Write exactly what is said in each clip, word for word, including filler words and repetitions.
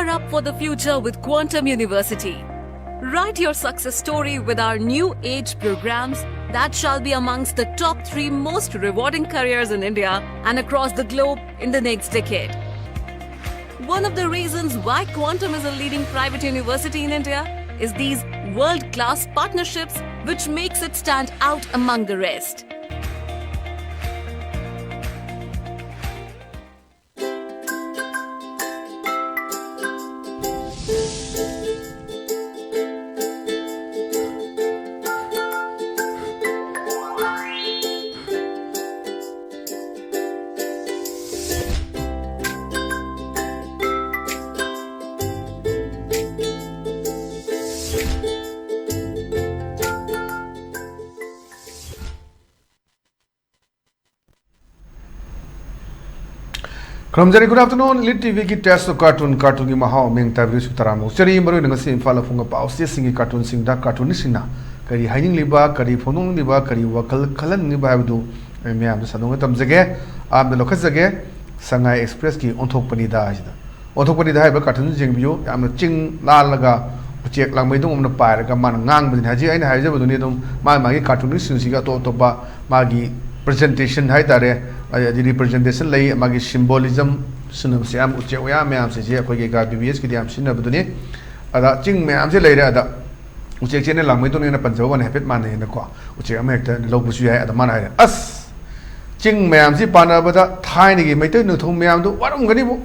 Gear up for the future with Quantum University. Write your success story with our new age programs that shall be amongst the top three most rewarding careers in India and across the globe in the next decade. One of the reasons why Quantum is a leading private university in India is these world class partnerships, which makes it stand out among the rest. ꯈꯨꯔꯨꯝꯖꯔꯤ꯫ Good afternoon, Elite T ꯚꯤꯒꯤ Taste of Cartoon, ꯀꯥꯔꯇꯨꯟꯒꯤ ꯃꯍꯥꯎ ꯃꯤꯡ ꯇꯥꯕꯤꯔꯤꯁꯨ ꯇꯔꯥꯝꯅ ꯑꯣꯛꯆꯔꯤ꯫ ꯃꯔꯨꯑꯣꯏꯅ ꯉꯁꯤ ꯏꯝꯐꯥꯜꯗ ꯐꯣꯡꯕ ꯄꯥꯎꯆꯦꯁꯤꯡꯒꯤ ꯀꯥꯔꯇꯨꯟꯁꯤꯡꯗ ꯀꯥꯔꯇꯨꯅꯤꯁꯁꯤꯡꯅ ꯀꯔꯤ ꯍꯥꯏꯅꯤꯡꯂꯤꯕ, ꯀꯔꯤ ꯐꯣꯡꯗꯣꯛꯅꯤꯡꯂꯤꯕ, ꯀꯔꯤ ꯋꯥꯈꯜ ꯈꯜꯍꯟꯅꯤꯡꯂꯤꯕ ꯍꯥꯏꯕꯗꯨ ꯑꯩ ꯃꯌꯥꯝꯗ ꯁꯟꯗꯣꯛꯅ ꯇꯝꯖꯒꯦ, ꯑꯍꯥꯟꯕꯗ ꯂꯧꯈꯠꯆꯒꯦ꯫ ꯁꯉꯥꯏ ꯑꯦꯛꯁꯄ꯭ꯔꯦꯁꯀꯤ ꯑꯣꯟꯊꯣꯛꯄꯅꯤꯗ ꯍꯥꯏꯁꯤꯗ꯫ ꯑꯣꯟꯊꯣꯛꯄꯅꯤꯗ ꯍꯥꯏꯔꯤꯕ ꯀꯥꯔꯇꯨꯟꯁꯤ ꯌꯦꯡꯕꯤꯌꯨ꯫ ꯌꯥꯝꯅ ꯆꯤꯡ ꯂꯥꯜꯂꯒ ꯎꯆꯦꯛ ꯂꯥꯡꯃꯩꯗꯣꯡ ꯑꯃꯅ ꯄꯥꯏꯔꯒ ꯃꯥꯅ ꯉꯥꯡꯕꯁꯤꯅꯤ꯫ ꯍꯧꯖꯤꯛ ꯑꯩꯅ ꯍꯥꯏꯖꯕꯗꯨꯅꯤ, ꯑꯗꯨꯝ ꯃꯥꯒꯤ ꯃꯥꯒꯤ ꯀꯥꯔꯇꯨꯅꯤꯁꯁꯤꯡꯁꯤꯒꯤ ꯑꯇꯣꯞ ꯑꯇꯣꯞꯄ ꯃꯥꯒꯤ ꯄ꯭ꯔꯖꯦꯟꯇꯦꯁꯟ ꯍꯥꯏ ꯇꯥꯔꯦ, ꯑꯗꯩ ꯔꯤꯄ꯭ꯔꯖꯦꯟꯇꯦꯁꯟ ꯂꯩ, ꯃꯥꯒꯤ ꯁꯤꯝꯕꯣꯂꯤꯖꯝ ꯁꯤꯖꯤꯟꯅꯕꯁꯦ ꯌꯥꯝ ꯎꯆꯦꯛ ꯋꯥꯌꯥ ꯃꯌꯥꯝꯁꯤꯡꯁꯦ ꯑꯩꯈꯣꯏꯒꯤ ꯒꯥ ꯕꯤ ꯕꯤ ꯑꯦꯁꯀꯤꯗꯤ ꯌꯥꯝ ꯁꯤꯖꯤꯟꯅꯕꯗꯨꯅꯤ꯫ ꯑꯗ ꯆꯤꯡ ꯃꯌꯥꯝꯁꯦ ꯂꯩꯔꯦ꯫ ꯑꯗ ꯎꯆꯦꯛꯁꯦ ꯑꯩꯅ ꯂꯥꯡꯃꯩꯗꯣꯡꯅꯦꯅ ꯄꯟꯖꯕ ꯋꯥꯅꯤ, ꯍꯥꯏꯐꯦꯠ ꯃꯥꯟꯅꯩꯅꯀꯣ꯫ ꯎꯆꯦꯛ ꯑꯃ ꯍꯦꯛꯇ ꯂꯧꯕꯁꯨ ꯌꯥꯏ꯫ ꯑꯗ ꯃꯥꯅ ꯍꯥꯏꯔꯦ, "ꯑꯁ, ꯆꯤꯡ ꯃꯌꯥꯝꯁꯤ ꯄꯥꯟꯅꯕꯗ ꯊꯥꯏꯅꯒꯤ ꯃꯩꯇꯩ ꯅꯤꯡꯊꯧ ꯃꯌꯥꯝꯗꯨ ꯋꯥꯔꯝꯒꯅꯤꯕꯨ,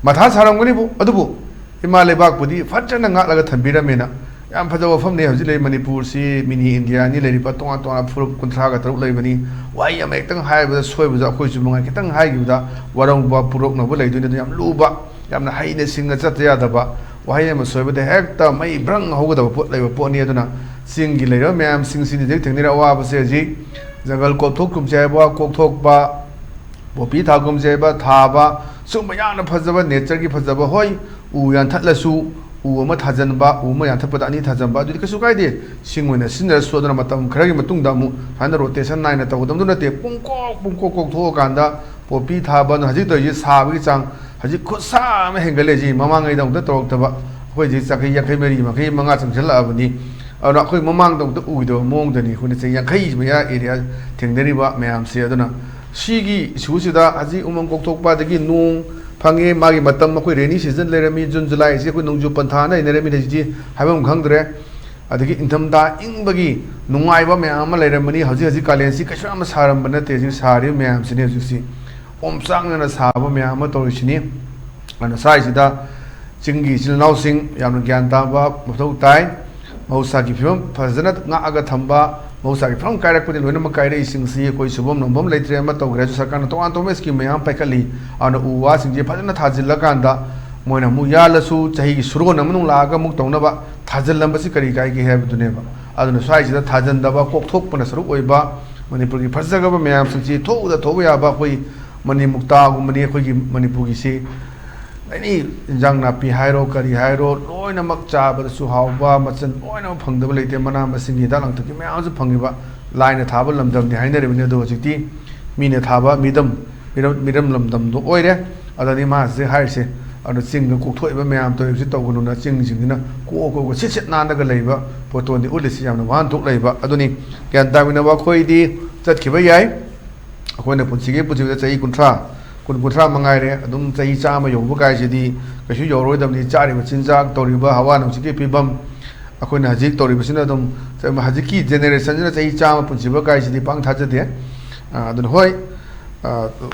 ꯃꯊꯥ ꯁꯥꯔꯝꯒꯅꯤꯕꯨ, ꯑꯗꯨꯕꯨ ꯏꯃꯥ ꯂꯩꯕꯥꯛꯄꯨꯗꯤ ꯐꯖꯅ ꯉꯥꯛꯂꯒ ꯊꯝꯕꯤꯔꯝꯃꯦꯅ"꯫ ꯌꯥꯝ ꯐꯖꯕ ꯋꯥꯐꯝꯅꯤ꯫ ꯍꯧꯖꯤꯛ ꯂꯩ ꯃꯅꯤꯄꯨꯔꯁꯤ ꯃꯤꯅꯤ ꯏꯟꯗꯤꯌꯥ ꯑꯅꯤ ꯂꯩꯔꯤꯕ, ꯇꯣꯉꯥꯟ ꯇꯣꯉꯥꯟꯕ ꯐꯨꯔꯨꯞ ꯀꯨꯟꯊ꯭ꯔꯥꯒ ꯇꯔꯨꯛ ꯂꯩꯕꯅꯤ꯫ ꯋꯥꯍꯩ ꯑꯃ ꯍꯦꯛꯇꯪ ꯍꯥꯏꯕꯗ ꯁꯣꯏꯕꯁꯨ ꯑꯩꯈꯣꯏꯁꯨ ꯃꯉꯥꯏ꯫ ꯈꯤꯇꯪ ꯍꯥꯏꯈꯤꯕꯗ ꯋꯥꯔꯧꯕ ꯄꯨꯔꯣꯛꯅꯕ ꯂꯩꯗꯣꯏꯅꯤ꯫ ꯑꯗꯨ ꯌꯥꯝ ꯂꯨꯕ, ꯌꯥꯝꯅ ꯍꯩꯅ ꯁꯤꯡꯅ ꯆꯠꯇ ꯌꯥꯗꯕ, ꯋꯥꯍꯩ ꯑꯃ ꯁꯣꯏꯕꯗ ꯍꯦꯛꯇ ꯃꯩ ꯕ꯭ꯔꯪ ꯍꯧꯒꯗꯕ ꯄꯣꯠ ꯂꯩꯕ ꯄꯣꯠꯅꯤ꯫ ꯑꯗꯨꯅ ꯆꯤꯡꯒꯤ ꯂꯩꯔꯤꯕ ꯃꯌꯥꯝꯁꯤꯡꯁꯤꯅ ꯍꯧꯖꯤꯛ ꯊꯦꯡꯅꯔꯤꯕ ꯑꯋꯥꯕꯁꯦ ꯍꯧꯖꯤꯛ ꯖꯪꯒꯜ ꯀꯣꯛꯊꯣꯛꯀꯨꯝꯁꯦ ꯍꯥꯏꯕ, ꯀꯣꯛꯊꯣꯛꯄ, ꯄꯣꯄꯤ ꯊꯥꯒꯨꯝꯁꯦ ꯍꯥꯏꯕ, ꯊꯥꯕ, ꯁꯨꯝꯕ ꯌꯥꯝꯅ ꯐꯖꯕ, ꯅꯦꯆꯔꯒꯤ ꯐꯖꯕ꯫ ꯍꯣꯏ, ꯎ ꯌꯥꯟꯊꯠꯂꯁꯨ ꯎ ꯑꯃ ꯊꯥꯖꯤꯟꯕ, ꯎ ꯑꯃ ꯌꯥꯟꯊꯠꯄꯗ ꯑꯅꯤ ꯊꯥꯖꯤꯟꯕ, ꯑꯗꯨꯗꯤ ꯀꯩꯁꯨ ꯀꯥꯏꯗꯦ꯫ ꯁꯤꯡ ꯑꯣꯏꯅ ꯁꯤꯖꯤꯟꯅꯔꯁꯨ꯫ ꯑꯗꯨꯅ ꯃꯇꯝ ꯈꯔꯒꯤ ꯃꯇꯨꯡꯗ ꯑꯃꯨꯛ ꯁꯨꯃꯥꯏꯅ ꯔꯣꯇꯦꯁꯟ ꯅꯥꯏꯅ ꯇꯧꯒꯗꯕꯗꯨ ꯅꯠꯇꯦ꯫ ꯄꯨꯡꯀꯣꯛ ꯄꯨꯡꯀꯣꯛ ꯀꯣꯛꯊꯣꯛꯑꯀꯥꯟꯗ ꯄꯣꯄꯤ ꯊꯥꯕ, ꯑꯗꯨꯅ ꯍꯧꯖꯤꯛ ꯇꯧꯔꯤꯁꯤ ꯁꯥꯕꯒꯤ ꯆꯥꯡ ꯍꯧꯖꯤꯛ ꯈꯨꯠꯁꯥ ꯑꯃ ꯍꯦꯟꯒꯠꯂꯦ꯫ ꯁꯤ ꯃꯃꯥꯡꯉꯩꯗ ꯑꯃꯨꯛꯇ ꯇꯧꯔꯛꯇꯕ, ꯑꯩꯈꯣꯏ ꯍꯧꯖꯤꯛ ꯆꯍꯤ ꯌꯥꯡꯈꯩ ꯃꯔꯤ, ꯌꯥꯡꯈꯩ ꯃꯉꯥ ꯆꯪꯁꯤꯜꯂꯛꯑꯕꯅꯤ꯫ ꯑꯗꯨꯅ ꯑꯩꯈꯣꯏ ꯃꯃꯥꯡꯗ ꯑꯃꯨꯛꯇ ꯎꯈꯤꯗꯕ ꯃꯑꯣꯡꯗꯅꯤ ꯑꯩꯈꯣꯏꯅ ꯆꯍꯤ ꯌꯥꯡꯈꯩ ꯃꯌꯥ ꯑꯦꯔꯤꯌꯥ ꯊꯦꯡꯅꯔꯤꯕ ꯃꯌꯥꯝꯁꯦ꯫ ꯑꯗꯨꯅ ꯁꯤꯒꯤ ꯏꯁꯨꯁꯤꯗ ꯍꯧꯖꯤꯛ ꯎꯃꯪ ꯀꯣꯛꯊꯣꯛꯄ, ꯑꯗꯒꯤ ꯅꯣꯡ ꯐꯪꯉꯦ, ꯃꯥꯒꯤ ꯃꯇꯝ, ꯑꯩꯈꯣꯏ ꯔꯦꯅꯤ ꯁꯤꯖꯟ ꯂꯩꯔꯝꯃꯤ, ꯖꯨꯟ ꯖꯨꯂꯥꯏꯁꯤ ꯑꯩꯈꯣꯏ ꯅꯣꯡꯖꯨ ꯄꯟꯊꯥꯅ ꯍꯥꯏꯅꯔꯝꯃꯤ꯫ ꯍꯧꯖꯤꯛꯇꯤ ꯍꯥꯏꯐꯝ ꯈꯪꯗ꯭ꯔꯦ꯫ ꯑꯗꯒꯤ ꯏꯪꯊꯝꯊꯥ ꯏꯪꯕꯒꯤ ꯅꯨꯡꯉꯥꯏꯕ ꯃꯌꯥꯝ ꯑꯃ ꯂꯩꯔꯝꯕꯅꯤ꯫ ꯍꯧꯖꯤꯛ ꯍꯧꯖꯤꯛ ꯀꯥꯂꯦꯟꯁꯤ ꯀꯩꯁꯨ ꯌꯥꯝꯅ ꯁꯥꯔꯝꯕ ꯅꯠꯇꯦ꯫ ꯍꯧꯖꯤꯛ ꯁꯥꯔꯤꯕ ꯃꯌꯥꯝꯁꯤꯅꯤ ꯍꯧꯖꯤꯛꯁꯤ ꯑꯣꯝꯆꯥꯛꯅꯅ ꯁꯥꯕ ꯃꯌꯥꯝ ꯑꯃ ꯇꯧꯔꯤꯁꯤꯅꯤ꯫ ꯑꯗꯨꯅ ꯁ꯭ꯋꯥꯏꯁꯤꯗ ꯆꯤꯡꯒꯤ ꯏꯆꯤꯜ ꯏꯅꯥꯎꯁꯤꯡ ꯌꯥꯝꯅ ꯒ꯭ꯌꯥꯟ ꯇꯥꯕ ꯃꯊꯧ ꯇꯥꯏ꯫ ꯃꯍꯧꯁꯥꯒꯤ ꯐꯤꯕꯝ ꯐꯖꯅ ꯉꯥꯛꯑꯒ ꯊꯝꯕ, ꯃꯍꯧꯁꯥꯒꯤ ꯐꯤꯕꯝ ꯀꯥꯏꯔꯛꯄꯗꯤ ꯂꯣꯏꯅꯃꯛ ꯀꯥꯏꯔꯛꯏꯁꯤꯡꯁꯤ ꯑꯩꯈꯣꯏ ꯁꯨꯐꯝ ꯅꯣꯝꯐꯝ ꯂꯩꯇ꯭ꯔꯦ꯫ ꯑꯃ ꯇꯧꯈ꯭ꯔꯦ ꯍꯥꯏꯁꯨ ꯁꯔꯀꯥꯔꯅ ꯇꯣꯉꯥꯟ ꯇꯣꯉꯥꯟꯕ ꯁ꯭ꯀꯤꯝ ꯃꯌꯥꯝ ꯄꯥꯏꯈꯠꯂꯤ꯫ ꯑꯗꯨꯅ ꯎ ꯋꯥꯁꯤꯡꯁꯦ ꯐꯖꯅ ꯊꯥꯖꯤꯜꯂꯀꯥꯟꯗ ꯃꯣꯏꯅ ꯑꯃꯨꯛ ꯌꯥꯜꯂꯁꯨ ꯆꯍꯤꯒꯤ ꯁꯨꯔꯣꯟ ꯑꯃꯅꯨꯡ ꯂꯥꯛꯑꯒ ꯑꯃꯨꯛ ꯇꯧꯅꯕ ꯊꯥꯖꯤꯜꯂꯝꯕꯁꯤ ꯀꯔꯤ ꯀꯥꯏꯒꯦ ꯍꯥꯏꯕꯗꯨꯅꯦꯕ꯫ ꯑꯗꯨꯅ ꯁ꯭ꯋꯥꯏꯁꯤꯗ ꯊꯥꯖꯤꯟꯗꯕ, ꯀꯣꯛꯊꯣꯛꯄꯅ ꯁꯔꯨꯛ ꯑꯣꯏꯕ, ꯃꯅꯤꯄꯨꯔꯒꯤ ꯐꯖꯈ꯭ꯔꯕ ꯃꯌꯥꯝꯁꯤꯡꯁꯤ ꯊꯣꯛꯎꯗ ꯊꯣꯛꯎ ꯌꯥꯕ ꯑꯩꯈꯣꯏ ꯃꯅꯤ ꯃꯨꯛꯇꯥꯒꯨꯝꯕꯅꯤ ꯑꯩꯈꯣꯏꯒꯤ ꯃꯅꯤꯄꯨꯔꯒꯤꯁꯤ꯫ ꯑꯦꯅꯤ ꯏꯟꯖꯥꯡ ꯅꯥꯄꯤ ꯍꯥꯏꯔꯣ, ꯀꯔꯤ ꯍꯥꯏꯔꯣ, ꯂꯣꯏꯅꯃꯛ ꯆꯥꯕꯗꯁꯨ ꯍꯥꯎꯕ, ꯃꯆꯜ ꯂꯣꯏꯅꯃꯛ ꯐꯪꯗꯕ ꯂꯩꯇꯦ꯫ ꯃꯅꯥ ꯃꯁꯤꯡꯒꯤ ꯍꯤꯗꯥꯛ ꯂꯥꯡꯊꯛꯀꯤ ꯃꯌꯥꯝꯁꯨ ꯐꯪꯉꯤꯕ, ꯂꯥꯏꯅ ꯊꯥꯕ ꯂꯝꯗꯝꯅꯤ ꯍꯥꯏꯅꯔꯤꯕꯅꯤ꯫ ꯑꯗꯣ ꯍꯧꯖꯤꯛꯇꯤ ꯃꯤꯅ ꯊꯥꯕ ꯃꯤꯗꯝ, ꯃꯤꯔꯝ, ꯃꯤꯔꯝ ꯂꯝꯗꯝꯗꯣ ꯑꯣꯏꯔꯦ꯫ ꯑꯗꯨꯅꯤ ꯃꯥ ꯍꯧꯖꯤꯛ ꯍꯥꯏꯔꯤꯁꯦ꯫ ꯑꯗꯣ ꯆꯤꯡꯗ ꯀꯣꯛꯊꯣꯛꯏꯕ ꯃꯌꯥꯝ ꯇꯧꯔꯤꯕꯁꯤ ꯇꯧꯒꯅꯨꯅ, ꯆꯤꯡꯁꯤꯡꯁꯤꯅ ꯀꯣꯛ ꯀꯣꯛ ꯁꯤꯠ ꯁꯤꯠ ꯅꯥꯟꯅꯒ ꯂꯩꯕ ꯄꯣꯠꯇꯣꯅꯤ ꯎꯠꯂꯤꯁꯤ꯫ ꯌꯥꯝꯅ ꯋꯥꯍꯟꯊꯣꯛ ꯂꯩꯕ꯫ ꯑꯗꯨꯅꯤ ꯒ꯭ꯌꯥꯟ ꯇꯥꯃꯤꯟꯅꯕ ꯑꯩꯈꯣꯏꯗꯤ ꯆꯠꯈꯤꯕ ꯌꯥꯏ꯫ ꯑꯩꯈꯣꯏꯅ ꯄꯨꯟꯁꯤꯒꯤ ꯄꯨꯟꯁꯤꯗ ꯆꯍꯤ ꯀꯨꯟꯊ꯭ꯔꯥ, ꯀꯨꯟ, ꯀꯨꯟꯊ꯭ꯔꯥ ꯃꯉꯥꯏꯔꯦ꯫ ꯑꯗꯨꯝ ꯆꯍꯤ ꯆꯥꯝꯃ ꯌꯧꯕ ꯀꯥꯏꯁꯤꯗꯤ ꯀꯩꯁꯨ ꯌꯧꯔꯣꯏꯗꯕꯅꯤ꯫ ꯆꯥꯔꯤꯕ ꯆꯤꯟꯖꯥꯛ, ꯇꯧꯔꯤꯕ ꯍꯋꯥ ꯅꯨꯡꯁꯤꯠꯀꯤ ꯐꯤꯕꯝ, ꯑꯩꯈꯣꯏꯅ ꯍꯧꯖꯤꯛ ꯇꯧꯔꯤꯕꯁꯤꯅ ꯑꯗꯨꯝ ꯍꯧꯖꯤꯛꯀꯤ ꯖꯦꯅꯦꯔꯦꯁꯟꯁꯤꯅ ꯆꯍꯤ ꯆꯥꯝꯃ ꯄꯨꯟꯁꯤꯕ ꯀꯥꯏꯁꯤꯗꯤ ꯄꯥꯛ ꯊꯥꯖꯗꯦ꯫ ꯑ, ꯑꯗꯨꯅ ꯍꯣꯏ, ꯑ,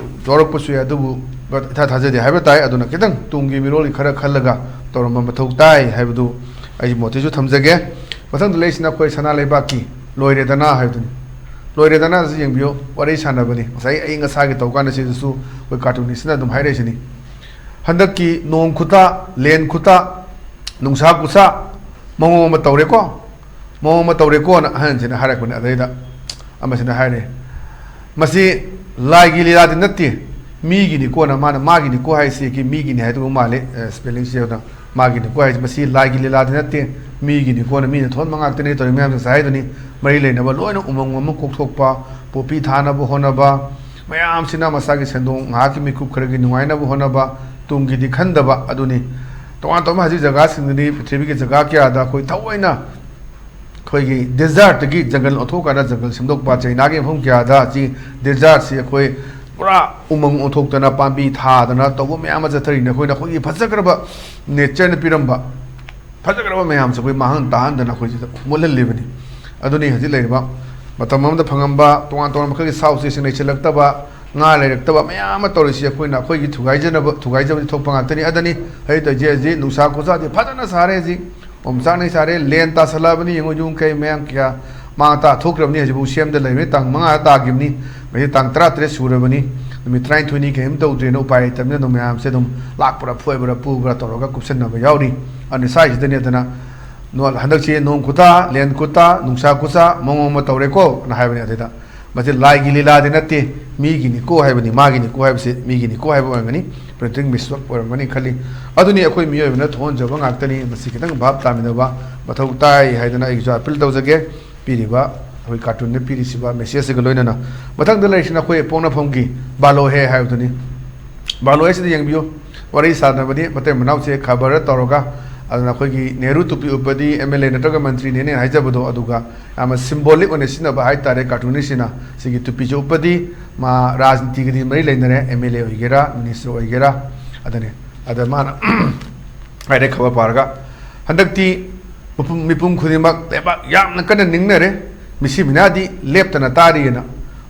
ꯌꯧꯔꯛꯄꯁꯨ ꯌꯥꯏ, ꯑꯗꯨꯕꯨ ꯏꯊꯥ ꯊꯥꯖꯗꯦ ꯍꯥꯏꯕ ꯇꯥꯏ꯫ ꯑꯗꯨꯅ ꯈꯤꯇꯪ ꯇꯨꯡꯒꯤ ꯃꯤꯔꯣꯜꯒꯤ ꯈꯔ ꯈꯜꯂꯒ ꯇꯧꯔꯝꯕ ꯃꯊꯧ ꯇꯥꯏ ꯍꯥꯏꯕꯗꯨ ꯑꯩꯒꯤ ꯃꯣꯠꯇꯁꯨ ꯊꯝꯖꯒꯦ꯫ ꯃꯊꯪꯗ ꯂꯩꯁꯤꯅ ꯑꯩꯈꯣꯏ ꯁꯅꯥ ꯂꯩꯕꯥꯛꯀꯤ ꯂꯣꯏꯔꯦꯗꯅ ꯍꯥꯏꯕꯗꯨꯅꯤ꯫ ꯂꯣꯏꯔꯦꯗꯅ ꯑꯁꯤ ꯌꯦꯡꯕꯤꯌꯨ, ꯋꯥꯔꯤ ꯁꯥꯟꯅꯕꯅꯤ꯫ ꯉꯁꯥꯏ ꯑꯏꯪ ꯑꯁꯥꯒꯤ ꯇꯧ ꯀꯥꯟꯗ ꯁꯤꯗꯁꯨ ꯑꯩꯈꯣꯏ ꯀꯥꯔꯇꯨꯅꯤꯁꯅ ꯑꯗꯨꯝ ꯍꯥꯏꯔꯛꯏꯁꯤꯅꯤ꯫ ꯍꯟꯗꯛꯀꯤ ꯅꯣꯡ ꯈꯨꯇꯥ, ꯂꯦꯟ ꯈꯨꯇꯥ, ꯅꯨꯡꯁꯥ ꯈꯨꯁꯥ ꯃꯑꯣꯡ ꯑꯃ ꯇꯧꯔꯦꯀꯣ, ꯃꯑꯣꯡ ꯑꯃ ꯇꯧꯔꯦꯀꯣꯅ ꯑꯍꯟꯁꯤꯅ ꯍꯥꯏꯔꯛꯄꯅꯦ꯫ ꯑꯗꯩꯗ ꯑꯃꯁꯤꯅ ꯍꯥꯏꯔꯦ, "ꯃꯁꯤ ꯂꯥꯏꯒꯤ ꯂꯤꯂꯥꯗꯤ ꯅꯠꯇꯦ, ꯃꯤꯒꯤꯅꯤꯀꯣꯅ", ꯃꯥꯅ ꯃꯥꯒꯤꯅꯤꯀꯣ ꯍꯥꯏꯁꯤ ꯀꯤ ꯃꯤꯒꯤꯅꯤ ꯍꯥꯏꯗꯧꯕ ꯃꯥꯜꯂꯦ, ꯑ, ꯁ꯭ꯄꯦꯂꯤꯡꯁꯦ꯫ ꯑꯗꯨꯅ ꯃꯥꯒꯤꯅꯤꯀꯣ ꯍꯥꯏꯁꯤ ꯃꯁꯤ ꯂꯥꯏꯒꯤ ꯂꯤꯂꯥꯗꯤ ꯅꯠꯇꯦ, ꯃꯤꯒꯤꯅꯤꯀꯣꯅ, ꯃꯤꯅ ꯊꯣꯟꯕ ꯉꯥꯛꯇꯅꯦ ꯇꯧꯔꯤ ꯃꯌꯥꯝꯁꯦ ꯉꯁꯥꯏ ꯍꯥꯏꯗꯨꯅꯤ꯫ ꯃꯔꯤ ꯂꯩꯅꯕ ꯂꯣꯏꯅ ꯎꯃꯪ ꯑꯃ ꯀꯣꯛꯊꯣꯛꯄ, ꯄꯣꯄꯤ ꯊꯥꯅꯕ ꯍꯣꯠꯅꯕ, ꯃꯌꯥꯝꯁꯤꯅ ꯃꯁꯥꯒꯤ ꯁꯦꯟꯗꯣꯡ ꯉꯥꯏꯍꯥꯛꯀꯤ ꯃꯤꯀꯨꯞ ꯈꯔꯒꯤ ꯅꯨꯡꯉꯥꯏꯅꯕ ꯍꯣꯠꯅꯕ, ꯇꯨꯡꯒꯤꯗꯤ ꯈꯟꯗꯕ ꯑꯗꯨꯅꯤ꯫ ꯇꯣꯉꯥꯟ ꯇꯣꯉꯥꯟꯕ ꯍꯧꯖꯤꯛ ꯖꯒꯥꯁꯤꯡꯗꯗꯤ, ꯄ꯭ꯔꯤꯊꯤꯕꯤꯒꯤ ꯖꯒꯥ ꯀꯌꯥꯗ ꯑꯩꯈꯣꯏ ꯊꯑꯣꯏꯅ ꯑꯩꯈꯣꯏꯒꯤ ꯗꯦꯖꯥꯔꯠꯇꯒꯤ ꯖꯪꯒꯜ ꯑꯣꯟꯊꯣꯛꯀꯥꯟꯗ ꯖꯪꯒꯜ ꯁꯦꯝꯗꯣꯛꯄ, ꯆꯩꯅꯥꯒꯤ ꯃꯐꯝ ꯀꯌꯥꯗ ꯁꯤ ꯗꯦꯖꯥꯔꯠꯁꯤ ꯑꯩꯈꯣꯏ ꯄꯨꯔꯥ ꯎꯃꯪ ꯑꯣꯟꯊꯣꯛꯇꯅ, ꯄꯥꯝꯕꯤ ꯊꯥꯗꯅ ꯇꯧꯕ ꯃꯌꯥꯝ ꯑꯃ ꯆꯠꯊꯔꯤꯅꯦ꯫ ꯑꯩꯈꯣꯏꯅ ꯑꯩꯈꯣꯏꯒꯤ ꯐꯖꯈ꯭ꯔꯕ ꯅꯦꯆꯔꯅ ꯄꯤꯔꯝꯕ ꯐꯖꯈ꯭ꯔꯕ ꯃꯌꯥꯝꯁꯦ ꯑꯩꯈꯣꯏ ꯃꯥꯡꯍꯟ ꯇꯥꯍꯟꯗꯅ ꯑꯩꯈꯣꯏꯁꯤꯗ ꯃꯨꯠꯍꯜꯂꯤꯕꯅꯤ꯫ ꯑꯗꯨꯅꯤ ꯍꯧꯖꯤꯛ ꯂꯩꯔꯤꯕ ꯃꯇꯝ ꯑꯃꯗ ꯐꯪꯉꯝꯕ ꯇꯣꯉꯥꯟ ꯇꯣꯉꯥꯟꯕ ꯃꯈꯜꯒꯤ ꯁꯥ ꯎꯆꯦꯛꯁꯤꯡ ꯂꯩꯁꯤꯜꯂꯛꯇꯕ, ꯉꯥ ꯂꯩꯔꯛꯇꯕ ꯃꯌꯥꯝ ꯑꯃ ꯇꯧꯔꯤꯁꯤ ꯑꯩꯈꯣꯏꯅ ꯑꯩꯈꯣꯏꯒꯤ ꯊꯨꯒꯥꯏꯖꯅꯕ, ꯊꯨꯒꯥꯏꯖꯕꯗꯤ ꯊꯣꯛꯄ ꯉꯥꯛꯇꯅꯤ꯫ ꯑꯗꯨꯅꯤ ꯍꯧꯖꯤꯛ ꯇꯧꯔꯤꯁꯦ꯫ ꯍꯧꯖꯤꯛ ꯅꯨꯡꯁꯥ ꯈꯨꯁꯥꯗꯤ ꯐꯖꯅ ꯁꯥꯔꯦ꯫ ꯍꯧꯖꯤꯛ ꯑꯣꯝꯆꯥꯛꯅꯩ ꯁꯥꯔꯦ, ꯂꯦꯟ ꯇꯥꯁꯜꯂꯛꯑꯕꯅꯤ꯫ ꯌꯦꯡꯉꯨ, ꯌꯨꯝ ꯀꯩ ꯃꯌꯥꯝ ꯀꯌꯥ ꯃꯥꯡ ꯇꯥ ꯊꯣꯛꯈ꯭ꯔꯕꯅꯤ꯫ ꯍꯧꯖꯤꯛꯐꯥꯎ ꯁꯦꯝꯗ ꯂꯩꯕꯅꯤ, ꯇꯥꯡ ꯃꯉꯥꯗ ꯇꯥꯈꯤꯕꯅꯤ, ꯉꯁꯤ ꯇꯥꯡ ꯇꯔꯥꯇꯔꯦꯠ ꯁꯨꯔꯕꯅꯤ꯫ ꯅꯨꯃꯤꯠ ꯇꯔꯥꯅꯤꯊꯣꯏꯅꯤ ꯀꯔꯤꯝ ꯇꯧꯗ꯭ꯔꯦꯅ ꯎꯄꯥꯏ ꯂꯩꯇꯕꯅꯤꯅ ꯑꯗꯨꯝ ꯃꯌꯥꯝꯁꯦ ꯑꯗꯨꯝ ꯂꯥꯛꯄ꯭ꯔꯥ ꯐꯣꯏꯕ꯭ꯔꯥ ꯄꯨꯕ꯭ꯔꯥ ꯇꯧꯔꯒ ꯀꯨꯞꯁꯟꯅꯕ ꯌꯥꯎꯔꯤ꯫ ꯑꯗꯨꯅ ꯁ꯭ꯋꯥꯏꯁꯤꯗꯅꯤ꯫ ꯑꯗꯨꯅ ꯅꯣ-, ꯍꯟꯗꯛꯁꯤ ꯅꯣꯡ ꯈꯨꯇꯥ, ꯂꯦꯟ ꯈꯨꯇꯥ, ꯅꯨꯡꯁꯥ ꯈꯨꯁꯥ ꯃꯑꯣꯡ ꯑꯃ ꯇꯧꯔꯦꯀꯣ ꯅ ꯍꯥꯏꯕꯅꯤ꯫ ꯑꯗꯨꯗ ꯃꯁꯤ ꯂꯥꯏꯒꯤ ꯂꯤꯂꯥꯗꯤ ꯅꯠꯇꯦ, ꯃꯤꯒꯤꯅꯤꯀꯣ ꯍꯥꯏꯕꯅꯤ, ꯃꯥꯒꯤꯅꯤꯀꯣ ꯍꯥꯏꯕꯁꯤ ꯃꯤꯒꯤꯅꯤꯀꯣ ꯍꯥꯏꯕ ꯑꯣꯏꯔꯝꯒꯅꯤ, printing mistake ꯑꯣꯏꯔꯝꯒꯅꯤ ꯈꯜꯂꯤ꯫ ꯑꯗꯨꯅꯤ ꯑꯩꯈꯣꯏ ꯃꯤꯑꯣꯏꯕꯅ ꯊꯣꯛꯍꯟꯖꯕ ꯉꯥꯛꯇꯅꯤ꯫ ꯃꯁꯤ ꯈꯤꯇꯪ ꯚꯥꯞ ꯇꯥꯃꯤꯟꯅꯕ ꯃꯊꯧ ꯇꯥꯏ ꯍꯥꯏꯗꯅ ꯑꯩꯒꯤꯁꯨ appeal ꯇꯧꯖꯒꯦ꯫ ꯄꯤꯔꯤꯕ ꯑꯩꯈꯣꯏ cartoon ꯗ ꯄꯤꯔꯤꯁꯤꯕ message ꯁꯤꯒ ꯂꯣꯏꯅꯅ꯫ ꯃꯊꯪꯗ ꯂꯩꯔꯤꯁꯤꯅ ꯑꯩꯈꯣꯏ ꯄꯣꯛꯅꯐꯝꯒꯤ ꯕꯥꯂꯣ ꯍꯦ ꯍꯥꯏꯕꯗꯨꯅꯤ꯫ ꯕꯥꯂꯣ ꯍꯦꯁꯤꯗ ꯌꯦꯡꯕꯤꯌꯨ꯫ ꯋꯥꯔꯤ ꯁꯥꯟꯅꯕꯗꯤ ꯃꯇꯩ ꯃꯅꯥꯎꯁꯦ ꯈꯕꯔꯗ ꯇꯧꯔꯒ, ꯑꯗꯨꯅ ꯑꯩꯈꯣꯏꯒꯤ ꯅꯦꯍꯔꯨ ꯇꯨꯄꯤ ꯎꯞꯄꯗꯤ ꯑꯦꯝ ꯑꯦꯜ ꯑꯦ ꯅꯠꯇ꯭ꯔꯒ ꯃꯟꯇ꯭ꯔꯤꯅꯦꯅ ꯍꯥꯏꯖꯕꯗꯣ, ꯑꯗꯨꯒ ꯌꯥꯝꯅ symbolic ꯑꯣꯏꯅ ꯁꯤꯖꯤꯟꯅꯕ ꯍꯥꯏꯇꯥꯔꯦ꯫ Cartoonist ꯁꯤꯅ ꯁꯤꯒꯤ ꯇꯨꯄꯤꯁꯦ ꯎꯞꯄꯗꯤ ꯃꯥ ꯔꯥꯖꯅꯤꯇꯤꯒꯗꯤ ꯃꯔꯤ ꯂꯩꯅꯔꯦ, ꯑꯦꯝ ꯑꯦꯜ ꯑꯦ ꯑꯣꯏꯒꯦꯔꯥ, minister ꯑꯣꯏꯒꯦꯔꯥ, ꯑꯗꯨꯅꯦ꯫ ꯑꯗ ꯃꯥꯅ ꯍꯥꯏꯔꯦ ꯈꯕꯔ ꯄꯥꯔꯒ, ꯍꯟꯗꯛꯇꯤ ꯃꯤꯄꯨꯝ, ꯃꯤꯄꯨꯝ ꯈꯨꯗꯤꯡꯃꯛ ꯂꯩꯕꯥꯛ ꯌꯥꯝꯅ ꯀꯟꯅ ꯅꯤꯡꯅꯔꯦ, ꯃꯤꯁꯤ ꯃꯤꯅꯥꯗꯤ ꯂꯦꯞꯇꯅ ꯇꯥꯔꯤꯑꯅ꯫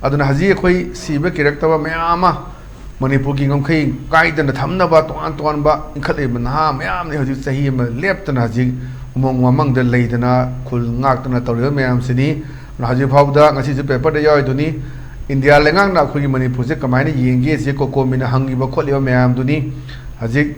ꯑꯗꯨꯅ ꯍꯧꯖꯤꯛ ꯑꯩꯈꯣꯏ ꯁꯤꯕ ꯀꯤꯔꯛꯇꯕ ꯃꯌꯥꯝ ꯑꯃ ꯃꯅꯤꯄꯨꯔꯒꯤ ꯉꯝꯈꯩ ꯀꯥꯏꯗꯅ ꯊꯝꯅꯕ ꯇꯣꯉꯥꯟ ꯇꯣꯉꯥꯟꯕ ꯏꯟꯈꯠꯂꯛꯏꯕ ꯅꯍꯥ ꯃꯌꯥꯝꯅ ꯍꯧꯖꯤꯛ ꯆꯍꯤ ꯑꯃ ꯂꯦꯞꯇꯅ ꯍꯧꯖꯤꯛ ꯎꯃꯪ ꯋꯥꯃꯪꯗ ꯂꯩꯗꯅ ꯈꯨꯜ ꯉꯥꯛꯇꯅ ꯇꯧꯔꯤꯕ ꯃꯌꯥꯝꯁꯤꯅꯤ꯫ ꯑꯗꯨꯅ ꯍꯧꯖꯤꯛ ꯐꯥꯎꯕꯗ ꯉꯁꯤꯁꯨ ꯄꯦꯄꯔꯗ ꯌꯥꯎꯔꯤꯗꯨꯅꯤ, ꯏꯟꯗꯤꯌꯥ ꯂꯩꯉꯥꯛꯅ ꯑꯩꯈꯣꯏꯒꯤ ꯃꯅꯤꯄꯨꯔꯁꯦ ꯀꯃꯥꯏꯅ ꯌꯦꯡꯒꯦ ꯁꯤ ꯀꯣꯀꯣꯃꯤꯅ ꯍꯪꯉꯤꯕ ꯈꯣꯠꯂꯤꯕ ꯃꯌꯥꯝꯗꯨꯅꯤ꯫ ꯍꯧꯖꯤꯛ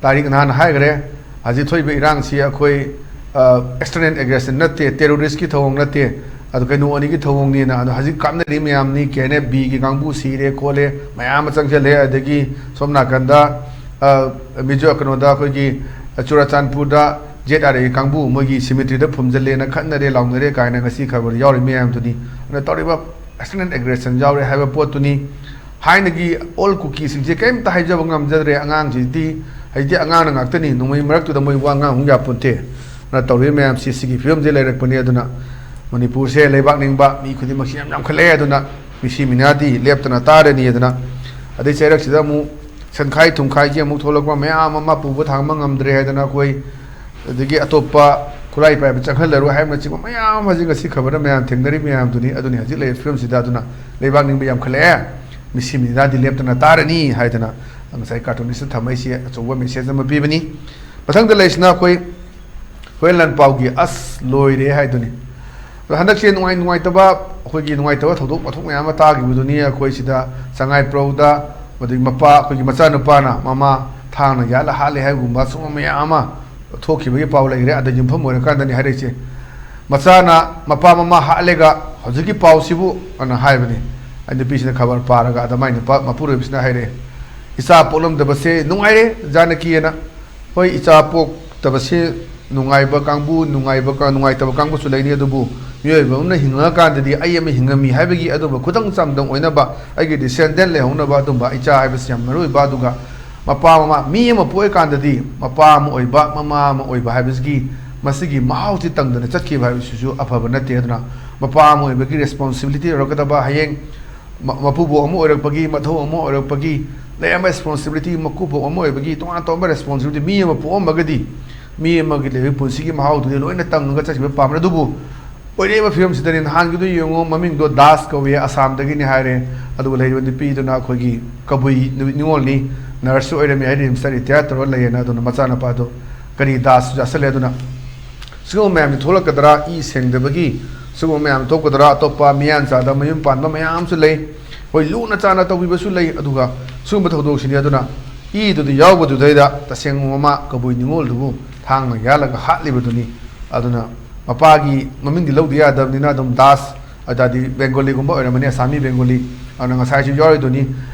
ꯇꯥꯔꯤꯛ ꯅꯍꯥꯟ ꯍꯥꯏꯈ꯭ꯔꯦ, ꯍꯧꯖꯤꯛ ꯊꯣꯛꯏꯕ ꯏꯔꯥꯡꯁꯤ ꯑꯩꯈꯣꯏ, ꯑ, external aggression ꯅꯠꯇꯦ, terrorist ꯀꯤ ꯊꯧꯑꯣꯡ ꯅꯠꯇꯦ, ꯑꯗꯨ ꯀꯩꯅꯣ ꯑꯅꯤꯒꯤ ꯊꯧꯑꯣꯡꯅꯤꯅ꯫ ꯑꯗꯣ ꯍꯧꯖꯤꯛ ꯀꯥꯞꯅꯔꯤ ꯃꯌꯥꯝꯅꯤ, ꯀꯦ ꯑꯦꯟ ꯑꯦꯐ ꯕꯤꯒꯤ ꯀꯥꯡꯕꯨ ꯁꯤꯔꯦ ꯈꯣꯠꯂꯦ ꯃꯌꯥꯝ ꯑꯃ ꯆꯪꯁꯤꯜꯂꯦ꯫ ꯑꯗꯒꯤ ꯁꯣꯝ ꯅꯥꯀꯟꯗ, ꯑ, ꯃꯤꯖꯣ-, ꯀꯩꯅꯣꯗ ꯑꯩꯈꯣꯏꯒꯤ ꯆꯨꯔꯥꯆꯥꯟꯄꯨꯔꯗ ꯖꯦꯠ ꯑꯥꯔ ꯑꯦꯒꯤ ꯀꯥꯡꯕꯨ ꯃꯣꯏꯒꯤ cemetery ꯗ ꯐꯨꯝꯖꯤꯜꯂꯦꯅ ꯈꯠꯅꯔꯦ ꯂꯥꯎꯅꯔꯦ ꯀꯥꯏꯅ ꯉꯁꯤ ꯈꯕꯔ ꯌꯥꯎꯔꯤ ꯃꯌꯥꯝꯗꯨꯅꯤ꯫ ꯑꯗꯨꯅ ꯇꯧꯔꯤꯕ external aggression ꯌꯥꯎꯔꯦ ꯍꯥꯏꯕ ꯄꯣꯠꯇꯨꯅꯤ꯫ ꯊꯥꯏꯅꯒꯤ ꯑꯣꯜ ꯀꯨꯀꯤꯁꯤꯡꯁꯦ ꯀꯔꯤꯝꯇ ꯍꯥꯏꯖꯕ ꯉꯝꯖꯗ꯭ꯔꯦ꯫ ꯑꯉꯥꯡꯁꯤꯗꯤ ꯍꯧꯖꯤꯛꯇꯤ ꯑꯉꯥꯡꯅ ꯉꯥꯛꯇꯅꯤ, ꯅꯣꯡꯃꯩ ꯃꯔꯛꯇꯨꯗ ꯃꯣꯏ ꯋꯥ ꯉꯥꯡ ꯑꯃꯨꯛ ꯌꯥꯄꯣꯟꯇꯦ꯫ ꯑꯗꯨꯅ ꯇꯧꯔꯤꯕ ꯃꯌꯥꯝꯁꯤ ꯁꯤꯒꯤ ꯐꯤꯕꯝꯁꯦ ꯂꯩꯔꯛꯄꯅꯤ꯫ ꯑꯗꯨꯅ ꯃꯅꯤꯄꯨꯔꯁꯦ ꯂꯩꯕꯥꯛ ꯅꯤꯡꯕ ꯃꯤ ꯈꯨꯗꯤꯡꯃꯛꯁꯤ ꯌꯥꯝ ꯌꯥꯝꯈꯠꯂꯛꯑꯦ꯫ ꯑꯗꯨꯅ ꯃꯤꯁꯤ ꯃꯤꯅꯥꯗꯤ ꯂꯦꯞꯇꯅ ꯇꯥꯔꯅꯤ꯫ ꯑꯗꯨꯅ ꯑꯗꯩ ꯆꯩꯔꯛꯁꯤꯗ ꯑꯃꯨꯛ ꯁꯦꯟꯈꯥꯏ ꯊꯨꯝꯈꯥꯏꯒꯤ ꯑꯃꯨꯛ ꯊꯣꯛꯂꯛꯄ ꯃꯌꯥꯝ ꯑꯃ ꯄꯨꯕ ꯊꯥꯡꯕ ꯉꯝꯗ꯭ꯔꯦ ꯍꯥꯏꯗꯅ ꯑꯩꯈꯣꯏ ꯑꯗꯒꯤ ꯑꯇꯣꯞꯄ ꯈꯨꯠꯂꯥꯏ ꯄꯥꯏꯕ ꯆꯪꯍꯜꯂꯔꯣꯏ ꯍꯥꯏꯕꯅꯆꯤꯡꯕ ꯃꯌꯥꯝ ꯍꯧꯖꯤꯛ ꯉꯁꯤ ꯈꯕꯔꯗ ꯃꯌꯥꯝ ꯊꯦꯡꯅꯔꯤ ꯃꯌꯥꯝꯗꯨꯅꯤ꯫ ꯑꯗꯨꯅꯤ ꯍꯧꯖꯤꯛ ꯂꯩꯔꯤꯕ ꯐꯤꯕꯝꯁꯤꯗ꯫ ꯑꯗꯨꯅ ꯂꯩꯕꯥꯛ ꯅꯤꯡꯕ ꯌꯥꯝꯈꯠꯂꯛꯑꯦ, ꯃꯤꯁꯤ ꯃꯤꯅꯥꯗꯤ ꯂꯦꯞꯇꯅ ꯇꯥꯔꯅꯤ ꯍꯥꯏꯗꯅ ꯉꯁꯥꯏ ꯀꯥꯔꯇꯨꯅꯤꯁꯇ ꯊꯝꯃꯛꯏꯁꯤ ꯑꯆꯧꯕ ꯃꯦꯁꯦꯖ ꯑꯃ ꯄꯤꯕꯅꯤ꯫ ꯃꯊꯪꯗ ꯂꯩꯔꯤꯁꯤꯅ ꯑꯩꯈꯣꯏ ꯍꯣꯔꯦꯟ ꯂꯥꯟ ꯄꯥꯎꯒꯤ "ꯑꯁ ꯂꯣꯏꯔꯦ" ꯍꯥꯏꯗꯨꯅꯤ꯫ ꯑꯗꯣ ꯍꯟꯗꯛꯁꯦ ꯅꯨꯡꯉꯥꯏ ꯅꯨꯡꯉꯥꯏꯇꯕ, ꯑꯩꯈꯣꯏꯒꯤ ꯅꯨꯡꯉꯥꯏꯇꯕ ꯊꯧꯗꯣꯛ ꯋꯥꯊꯣꯛ ꯃꯌꯥꯝ ꯑꯃ ꯇꯥꯈꯤꯕꯗꯨꯅꯤ꯫ ꯑꯩꯈꯣꯏ ꯁꯤꯗ ꯁꯉꯥꯏꯄ꯭ꯔꯧꯗ, ꯑꯗꯒꯤ ꯃꯄꯥ, ꯑꯩꯈꯣꯏꯒꯤ ꯃꯆꯥꯅꯨꯄꯥꯅ ꯃꯃꯥ ꯊꯥꯡꯅ ꯌꯥꯜꯂ ꯍꯥꯠꯂꯦ ꯍꯥꯏꯕꯒꯨꯝꯕ ꯁꯨꯝꯕ ꯃꯌꯥꯝ ꯑꯃ ꯊꯣꯛꯈꯤꯕꯒꯤ ꯄꯥꯎ ꯂꯩꯈ꯭ꯔꯦ꯫ ꯑꯗ ꯌꯨꯝꯐꯝ ꯑꯣꯏꯔꯀꯥꯟꯗꯅꯤ ꯍꯥꯏꯔꯛꯏꯁꯦ꯫ ꯃꯆꯥꯅ ꯃꯄꯥ ꯃꯃꯥ ꯍꯥꯠꯂꯦꯒ ꯍꯧꯖꯤꯛꯀꯤ ꯄꯥꯎꯁꯤꯕꯨ ꯑꯅ ꯍꯥꯏꯕꯅꯤ꯫ ꯑꯩ ꯅꯨꯄꯤꯁꯤꯅ ꯈꯕꯔ ꯄꯥꯔꯒ ꯑꯗ ꯃꯥꯏ ꯅꯨꯄꯥ ꯃꯄꯨꯔꯣꯏꯕꯁꯤꯅ ꯍꯥꯏꯔꯛꯑꯦ, "ꯏꯆꯥ ꯄꯣꯛꯂꯝꯗꯕꯁꯦ ꯅꯨꯡꯉꯥꯏꯔꯦ ꯖꯥꯅꯀꯤꯑꯅ"꯫ ꯍꯣꯏ, ꯏꯆꯥ ꯄꯣꯛꯇꯕꯁꯦ ꯅꯨꯡꯉꯥꯏꯕ ꯀꯥꯡꯕꯨ, ꯅꯨꯡꯉꯥꯏꯕ ꯀ-, ꯅꯨꯡꯉꯥꯏꯇꯕ ꯀꯥꯡꯕꯨꯁꯨ ꯂꯩꯅꯤ꯫ ꯑꯗꯨꯕꯨ ꯃꯤꯑꯣꯏꯕ ꯑꯃꯅ ꯍꯤꯡꯉꯀꯥꯟꯗꯗꯤ "ꯑꯩ ꯑꯃ ꯍꯤꯡꯉꯝꯃꯤ" ꯍꯥꯏꯕꯒꯤ ꯑꯗꯨꯝꯕ ꯈꯨꯗꯝ ꯆꯥꯡꯗꯝ ꯑꯣꯏꯅꯕ, ꯑꯩꯒꯤ ꯗꯤꯁꯦꯟꯗꯦꯟ ꯂꯩꯍꯧꯅꯕ, ꯑꯗꯨꯝꯕ ꯏꯆꯥ ꯍꯥꯏꯕꯁꯤ ꯌꯥꯝ ꯃꯔꯨ ꯑꯣꯏꯕ꯫ ꯑꯗꯨꯒ ꯃꯄꯥ ꯃꯃꯥ ꯃꯤ ꯑꯃ ꯄꯣꯛꯑꯀꯥꯟꯗꯗꯤ ꯃꯄꯥ ꯑꯃ ꯑꯣꯏꯕ, ꯃꯃꯥ ꯑꯃ ꯑꯣꯏꯕ ꯍꯥꯏꯕꯁꯤꯒꯤ ꯃꯁꯤꯒꯤ ꯃꯍꯥꯎꯁꯤ ꯇꯪꯗꯅ ꯆꯠꯈꯤꯕ ꯍꯥꯏꯕꯁꯤꯁꯨ ꯑꯐꯕ ꯅꯠꯇꯦ꯫ ꯑꯗꯨꯅ ꯃꯄꯥ ꯑꯃ ꯑꯣꯏꯕꯒꯤ ꯔꯦꯁꯄꯣꯟꯁꯤꯕꯤꯂꯤꯇꯤ ꯂꯧꯔꯛꯀꯗꯕ, ꯍꯌꯦꯡ ꯃ-, ꯃꯄꯨꯕꯣꯛ ꯑꯃ ꯑꯣꯏꯔꯛꯄꯒꯤ, ꯃꯙꯧ ꯑꯃ ꯑꯣꯏꯔꯛꯄꯒꯤ, ꯂꯩꯔꯝꯕ ꯔꯦꯁꯄꯣꯟꯁꯤꯕꯤꯂꯤꯇꯤ, ꯃꯀꯨꯕꯣꯛ ꯑꯃ ꯑꯣꯏꯕꯒꯤ, ꯇꯣꯉꯥꯟ ꯇꯣꯉꯥꯟꯕ ꯔꯦꯁꯄꯣꯟꯁꯤꯕꯤꯂꯤꯇꯤ ꯃꯤ ꯑꯃ ꯄꯣꯛꯑꯝꯃꯒꯗꯤ ꯃꯤ ꯑꯃꯒꯤ ꯂꯩꯕꯒꯤ ꯄꯨꯟꯁꯤꯒꯤ ꯃꯍꯥꯎꯗꯨꯗꯤ ꯂꯣꯏꯅ ꯇꯪꯉꯒ ꯆꯠꯈꯤꯕ ꯄꯥꯝꯕꯅꯤ꯫ ꯑꯗꯨꯕꯨ ꯑꯣꯏꯔꯛꯏꯕ ꯐꯤꯕꯝꯁꯤꯗꯅꯤ꯫ ꯅꯍꯥꯟꯒꯤꯗꯣ ꯌꯦꯡꯉꯣ, ꯃꯃꯤꯡꯗꯣ ꯗꯥꯁ ꯀꯧꯏ, ꯑꯁꯥꯝꯗꯒꯤꯅꯤ ꯍꯥꯏꯔꯦ꯫ ꯑꯗꯨꯒ ꯂꯩꯔꯤꯕ ꯅꯨꯄꯤꯗꯨꯅ ꯑꯩꯈꯣꯏꯒꯤ ꯀꯕꯨꯏ ꯅꯨꯃꯤꯠ ꯅꯤꯉꯣꯜꯅꯤ, ꯅꯔꯁꯁꯨ ꯑꯣꯏꯔꯝꯃꯤ ꯍꯥꯏ, ꯔꯤꯝꯁꯇ ꯔꯤꯇꯥꯌꯔ ꯇꯧꯔ ꯂꯩꯌꯦꯅ꯫ ꯑꯗꯨꯅ ꯃꯆꯥꯅꯨꯄꯥꯗꯣ ꯀꯔꯤ ꯗꯥꯁꯁꯨ ꯆꯥꯁꯤꯜꯂꯦ꯫ ꯑꯗꯨꯅ ꯁꯤꯒꯨꯝꯕ ꯃꯌꯥꯝꯁꯤ ꯊꯣꯛꯂꯛꯀꯗ꯭ꯔꯥ, ꯏ ꯁꯦꯡꯗꯕꯒꯤ ꯁꯤꯒꯨꯝꯕ ꯃꯌꯥꯝ ꯊꯣꯛꯀꯗ꯭ꯔꯥ? ꯑꯇꯣꯞꯄ ꯃꯤꯌꯥꯟ ꯆꯥꯗ ꯃꯌꯨꯝ ꯄꯥꯟꯕ ꯃꯌꯥꯝ ꯑꯃꯁꯨ ꯂꯩ꯫ ꯍꯣꯏ, ꯂꯨꯅ ꯆꯥꯅ ꯇꯧꯕꯤꯕꯁꯨ ꯂꯩ꯫ ꯑꯗꯨꯒ ꯁꯤꯒꯨꯝꯕ ꯊꯧꯗꯣꯛꯁꯤꯅꯤ꯫ ꯑꯗꯨꯅ ꯏꯗꯨꯗ ꯌꯥꯎꯕꯗꯨꯗꯩꯗ ꯇꯁꯦꯡꯕ ꯃꯃꯥ ꯀꯕꯨꯏ ꯅꯤꯉꯣꯜꯗꯨꯕꯨ ꯊꯥꯡꯅ ꯌꯥꯜꯂꯒ ꯍꯥꯠꯂꯤꯕꯗꯨꯅꯤ꯫ ꯑꯗꯨꯅ ꯃꯄꯥꯒꯤ ꯃꯃꯤꯡꯗꯤ ꯂꯧꯗ ꯌꯥꯗꯕꯅꯤꯅ ꯑꯗꯨꯝ ꯗꯥꯁ, ꯑꯗꯨꯗꯤ ꯕꯦꯡꯒꯣꯂꯤꯒꯨꯝꯕ ꯑꯣꯏꯔꯝꯃꯅꯤ, ꯑꯁꯥꯃꯤ ꯕꯦꯡꯒꯣꯂꯤ꯫ ꯑꯗꯨꯅ ꯉꯁꯥꯏꯁꯨ ꯌꯥꯎꯔꯤꯗꯨꯅꯤ,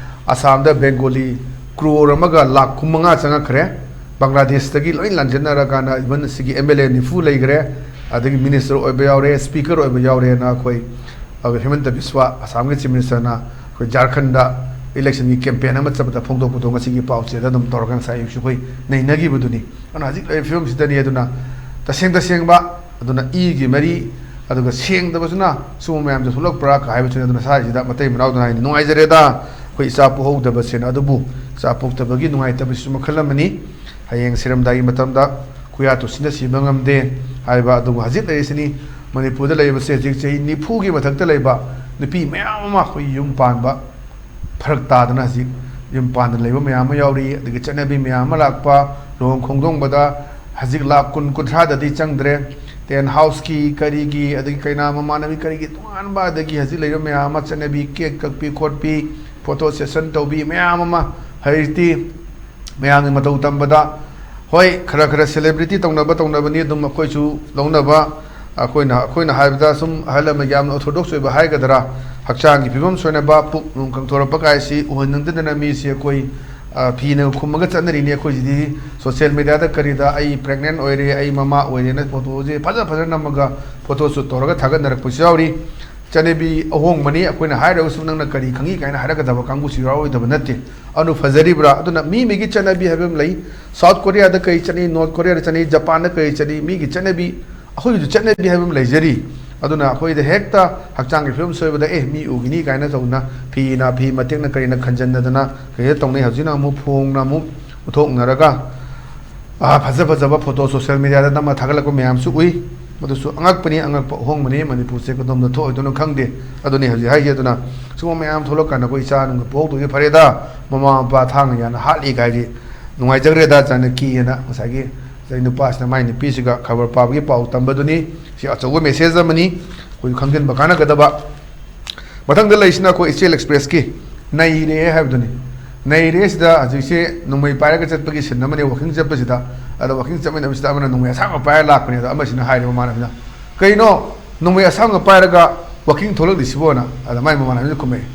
ꯑꯁꯥꯝꯗ ꯕꯦꯡꯒꯣꯂꯤ ꯀ꯭ꯔꯣꯔ ꯑꯃꯒ ꯂꯥꯛ ꯀꯨꯟꯃꯉꯥ ꯆꯪꯉꯛꯈ꯭ꯔꯦ꯫ ꯕꯪꯒ꯭ꯂꯥꯗꯦꯁꯇꯒꯤ ꯂꯣꯏ ꯂꯥꯟꯖꯦꯟꯅꯔꯀꯥꯟꯗ ꯏꯚꯟ ꯁꯤꯒꯤ ꯑꯦꯝ ꯑꯦꯜ ꯑꯦ ꯅꯤꯐꯨ ꯂꯩꯈ꯭ꯔꯦ, ꯑꯗꯒꯤ ꯃꯤꯅꯤꯁꯇꯔ ꯑꯣꯏꯕ ꯌꯥꯎꯔꯦ, ꯁ꯭ꯄꯤꯀꯔ ꯑꯣꯏꯕ ꯌꯥꯎꯔꯦꯅ꯫ ꯑꯩꯈꯣꯏ ꯑꯗꯨꯒ ꯍꯤꯃꯟꯇ ꯕꯤꯁ꯭ꯋꯥ, ꯑꯁꯥꯝꯒꯤ ꯆꯤꯐ ꯃꯤꯅꯤꯁꯇꯔꯅ ꯑꯩꯈꯣꯏ ꯖꯥꯔꯈꯟꯗ ꯏꯂꯦꯛꯁꯟꯒꯤ ꯀꯦꯝꯄꯦꯟ ꯑꯃ ꯆꯠꯄꯗ ꯐꯣꯡꯗꯣꯛꯄꯗꯣ ꯉꯁꯤꯒꯤ ꯄꯥꯎꯆꯦꯗ ꯑꯗꯨꯝ ꯇꯧꯔꯒ ꯉꯁꯥꯏ ꯑꯌꯨꯛꯁꯨ ꯑꯩꯈꯣꯏ ꯅꯩꯅꯈꯤꯕꯗꯨꯅꯤ꯫ ꯑꯗꯨꯅ ꯍꯧꯖꯤꯛ ꯂꯩꯔꯤꯕ ꯐꯤꯕꯝꯁꯤꯗꯅꯤ꯫ ꯑꯗꯨꯅ ꯇꯁꯦꯡ ꯇꯁꯦꯡꯕ, ꯑꯗꯨꯅ ꯏꯒꯤ ꯃꯔꯤ, ꯑꯗꯨꯒ ꯁꯦꯡꯗꯕꯁꯤꯅ ꯁꯤꯒꯨꯝꯕ ꯃꯌꯥꯝꯁꯦ ꯊꯣꯛꯂꯛꯄ꯭ꯔꯥ ꯀ ꯍꯥꯏꯕꯁꯤꯅ꯫ ꯑꯗꯨꯅ ꯁ꯭ꯋꯥꯏꯁꯤꯗ ꯃꯇꯩ ꯃꯅꯥꯎꯗꯅ ꯍꯥꯏꯅ ꯅꯨꯡꯉꯥꯏꯖꯔꯦꯗ, ꯑꯩꯈꯣꯏ ꯏꯆꯥ ꯄꯣꯛꯍꯧꯗꯕꯁꯦꯅ꯫ ꯑꯗꯨꯕꯨ ꯏꯆꯥ ꯄꯣꯛꯇꯕꯒꯤ ꯅꯨꯡꯉꯥꯏꯇꯕꯁꯤꯁꯨ ꯃꯈꯜ ꯑꯃꯅꯤ꯫ ꯍꯌꯦꯡ ꯁꯤꯔꯝꯗꯥꯏꯒꯤ ꯃꯇꯝꯗ ꯈꯨꯌꯥ ꯇꯨꯁꯤꯟꯅ ꯁꯤꯕ ꯉꯝꯗꯦ ꯍꯥꯏꯕ꯫ ꯑꯗꯨꯕꯨ ꯍꯧꯖꯤꯛ ꯂꯩꯔꯤꯁꯤꯅꯤ, ꯃꯅꯤꯄꯨꯔꯗ ꯂꯩꯔꯤꯕꯁꯦ ꯍꯧꯖꯤꯛ ꯆꯍꯤ ꯅꯤꯐꯨꯒꯤ ꯃꯊꯛꯇ ꯂꯩꯕ ꯅꯨꯄꯤ ꯃꯌꯥꯝ ꯑꯃ ꯑꯩꯈꯣꯏ ꯌꯨꯝ ꯄꯥꯟꯕ ꯐꯔꯛ ꯇꯥꯗꯅ ꯍꯧꯖꯤꯛ ꯌꯨꯝ ꯄꯥꯟꯗꯅ ꯂꯩꯕ ꯃꯌꯥꯝ ꯑꯃ ꯌꯥꯎꯔꯤ꯫ ꯑꯗꯒꯤ ꯆꯠꯅꯕꯤ ꯃꯌꯥꯝ ꯑꯃ ꯂꯥꯛꯄ, ꯂꯨꯍꯣꯡ ꯈꯣꯡꯗꯣꯡꯕꯗ ꯍꯧꯖꯤꯛ ꯂꯥꯛ ꯀꯨꯟ ꯀꯨꯟꯊ꯭ꯔꯥꯗꯗꯤ ꯆꯪꯗ꯭ꯔꯦ꯫ ꯇꯦꯟ ꯍꯥꯎꯁꯀꯤ ꯀꯔꯤꯒꯤ, ꯑꯗꯒꯤ ꯀꯩꯅꯥ ꯃꯃꯥꯟꯅꯕꯤ ꯀꯔꯤꯒꯤ ꯇꯣꯉꯥꯟꯕ, ꯑꯗꯒꯤ ꯍꯧꯖꯤꯛ ꯂꯩꯔꯤꯕ ꯃꯌꯥꯝ ꯑꯃ ꯆꯠꯅꯕꯤ, ꯀꯦꯛ ꯀꯛꯄꯤ ꯈꯣꯠꯄꯤ, ꯐꯣꯇꯣ ꯁꯦꯁꯟ ꯇꯧꯕꯤ ꯃꯌꯥꯝ ꯑꯃ ꯍꯧꯖꯤꯛꯇꯤ ꯃꯌꯥꯝꯒꯤ ꯃꯇꯧ ꯇꯝꯕꯗ, ꯍꯣꯏ, ꯈꯔ ꯈꯔ ꯁꯦꯂꯦꯕ꯭ꯔꯤꯇꯤ ꯇꯧꯅꯕ ꯇꯧꯅꯕꯅꯤ, ꯑꯗꯨꯝ ꯑꯩꯈꯣꯏꯁꯨ ꯂꯧꯅꯕ꯫ ꯑꯩꯈꯣꯏꯅ, ꯑꯩꯈꯣꯏꯅ ꯍꯥꯏꯕꯗ ꯁꯨꯝ ꯑꯍꯜ ꯂꯃꯟ ꯌꯥꯝꯅ ꯑꯣꯔꯊꯣꯗꯣꯛꯁ ꯑꯣꯏꯕ ꯍꯥꯏꯒꯗ꯭ꯔꯥ, ꯍꯛꯆꯥꯡꯒꯤ ꯐꯤꯕꯝ ꯁꯣꯏꯅꯕ, ꯄꯨꯛ ꯅꯨꯡ ꯀꯪꯊꯣꯔꯛꯄ ꯀꯥꯏꯁꯤ ꯎꯍꯟꯅꯤꯡꯗꯗꯅ ꯃꯤꯁꯤ ꯑꯩꯈꯣꯏ, ꯑ, ꯐꯤꯅ ꯈꯨꯝꯃꯒ ꯆꯠꯅꯔꯤꯅꯤ꯫ ꯑꯩꯈꯣꯏꯁꯤꯗꯤ ꯁꯣꯁꯤꯌꯦꯜ ꯃꯦꯗꯤꯌꯥꯗ ꯀꯔꯤꯗ "ꯑꯩ ꯄ꯭ꯔꯦꯒꯅꯦꯟ ꯑꯣꯏꯔꯦ, ꯑꯩ ꯃꯃꯥ ꯑꯣꯏꯔꯦꯅ" ꯐꯣꯇꯣꯁꯦ ꯐꯖ ꯐꯖꯅ ꯅꯝꯃꯒ ꯐꯣꯇꯣ ꯁꯨꯠ ꯇꯧꯔꯒ ꯊꯥꯒꯠꯅꯔꯛꯄꯁꯨ ꯌꯥꯎꯔꯤ꯫ ꯆꯠꯅꯕꯤ ꯑꯍꯣꯡꯕꯅꯤ, ꯑꯩꯈꯣꯏꯅ ꯍꯥꯏꯔꯒꯁꯨ "ꯅꯪꯅ ꯀꯔꯤ ꯈꯪꯉꯤ?" ꯀꯥꯏꯅ ꯍꯥꯏꯔꯛꯀꯗꯕ ꯀꯥꯡꯕꯨꯁꯨ ꯌꯥꯎꯔꯣꯏꯗꯕ ꯅꯠꯇꯦ꯫ ꯑꯗꯨ ꯐꯖꯔꯤꯕ꯭ꯔꯥ? ꯑꯗꯨꯅ ꯃꯤ ꯃꯤꯒꯤ ꯆꯠꯅꯕꯤ ꯍꯥꯏꯕ ꯑꯃ ꯂꯩ꯫ ꯁꯥꯎꯠ ꯀꯣꯔꯤꯌꯥꯗ ꯀꯔꯤ ꯆꯠꯅꯤ, ꯅꯣꯔꯠ ꯀꯣꯔꯤꯌꯥꯗ ꯆꯠꯅꯤ, ꯖꯄꯥꯟꯗ ꯀꯔꯤ ꯆꯠꯅꯤ, ꯃꯤꯒꯤ ꯆꯠꯅꯕꯤ, ꯑꯩꯈꯣꯏꯒꯤꯁꯨ ꯆꯠꯅꯕꯤ ꯍꯥꯏꯕ ꯑꯃ ꯂꯩꯖꯔꯤ꯫ ꯑꯗꯨꯅ ꯑꯩꯈꯣꯏꯗ ꯍꯦꯛꯇ ꯍꯛꯆꯥꯡꯒꯤ ꯐꯤꯕꯝ ꯁꯣꯏꯕꯗ "ꯑꯦ, ꯃꯤ ꯎꯈꯤꯅꯤ" ꯀꯥꯏꯅ ꯇꯧꯗꯅ ꯐꯤꯅ, ꯐꯤ ꯃꯇꯦꯛꯅ ꯀꯔꯤꯅ ꯈꯟꯖꯟꯅꯗꯅ ꯀꯩꯗ ꯇꯧꯅꯩ꯫ ꯍꯧꯖꯤꯛꯅ ꯑꯃꯨꯛ ꯐꯣꯡꯅ ꯑꯃꯨꯛ ꯄꯨꯊꯣꯛꯅꯔꯒ, ꯑꯥ, ꯐꯖ ꯐꯖꯕ ꯐꯣꯇꯣ ꯁꯣꯁꯤꯌꯦꯜ ꯃꯦꯗꯤꯌꯥꯗ ꯅꯝꯃ ꯊꯥꯒꯠꯂꯛꯄ ꯃꯌꯥꯝꯁꯨ ꯎꯏ꯫ ꯃꯗꯨꯁꯨ ꯑꯉꯛꯄꯅꯤ, ꯑꯉꯛꯄ ꯑꯍꯣꯡꯕꯅꯤ꯫ ꯃꯅꯤꯄꯨꯔꯁꯦ ꯀꯗꯣꯝꯗ ꯊꯣꯛꯑꯣꯏꯗꯣꯏꯅꯣ ꯈꯪꯗꯦ꯫ ꯑꯗꯨꯅꯤ ꯍꯧꯖꯤꯛ ꯍꯥꯏꯁꯦ꯫ ꯑꯗꯨꯅ ꯁꯤꯒꯨꯝꯕ ꯃꯌꯥꯝ ꯊꯣꯛꯂꯛꯀꯥꯟꯗ ꯑꯩꯈꯣꯏ ꯏꯆꯥ ꯅꯨꯡꯒ ꯄꯣꯛꯍꯧꯗꯣꯏꯁꯦ ꯐꯔꯦꯗ, ꯃꯃꯥ ꯃꯄꯥ ꯊꯥꯡꯅ ꯌꯥꯅ ꯍꯥꯠꯂꯤ ꯀꯥꯏꯗꯤ ꯅꯨꯡꯉꯥꯏꯖꯈ꯭ꯔꯦꯗ, ꯆꯥꯟꯅꯀꯤꯑꯅ ꯉꯁꯥꯏꯒꯤ ꯉꯁꯥꯏ ꯅꯨꯄꯥꯁꯤꯅ ꯃꯥꯏ ꯅꯨꯄꯤꯁꯤꯒ ꯈꯕꯔ ꯄꯥꯕꯒꯤ ꯄꯥꯎ ꯇꯝꯕꯗꯨꯅꯤ꯫ ꯁꯤ ꯑꯆꯧꯕ ꯃꯦꯁꯦꯖ ꯑꯃꯅꯤ, ꯑꯩꯈꯣꯏ ꯈꯪꯖꯤꯟꯕ ꯀꯥꯟꯅꯒꯗꯕ꯫ ꯃꯊꯪꯗ ꯂꯩꯁꯤꯅ ꯑꯩꯈꯣꯏ ꯏꯆꯦꯜ ꯑꯦꯛꯁꯄ꯭ꯔꯦꯁꯀꯤ ꯅꯩꯔꯦ ꯍꯥꯏꯕꯗꯨꯅꯤ꯫ ꯅꯩꯔꯦ ꯁꯤꯗ ꯍꯧꯖꯤꯛꯁꯦ ꯅꯣꯡꯃꯩ ꯄꯥꯏꯔꯒ ꯆꯠꯄꯒꯤ ꯁꯤꯟ ꯑꯃꯅꯦ, ꯋꯥꯀꯤꯡ ꯆꯠꯄꯁꯤꯗ꯫ ꯑꯗ ꯋꯥꯀꯤꯡ ꯆꯠꯃꯤꯟꯅꯕꯁꯤꯗ ꯑꯃꯅ ꯅꯣꯡꯃꯩ ꯑꯁꯥꯡꯕ ꯄꯥꯏꯔ ꯂꯥꯛꯄꯅꯦ꯫ ꯑꯗꯣ ꯑꯃꯁꯤꯅ ꯍꯥꯏꯔꯦ ꯃꯃꯥꯟꯅꯕꯅ, "ꯀꯩꯅꯣ, ꯅꯣꯡꯃꯩ ꯑꯁꯥꯡꯕ ꯄꯥꯏꯔꯒ ꯋꯥꯀꯤꯡ ꯊꯣꯛꯂꯛꯂꯤꯁꯤꯕꯣꯅ?" ꯑꯗ ꯃꯥꯏ ꯃꯃꯥꯟꯅꯕꯅ ꯈꯨꯝꯃꯛꯑꯦ,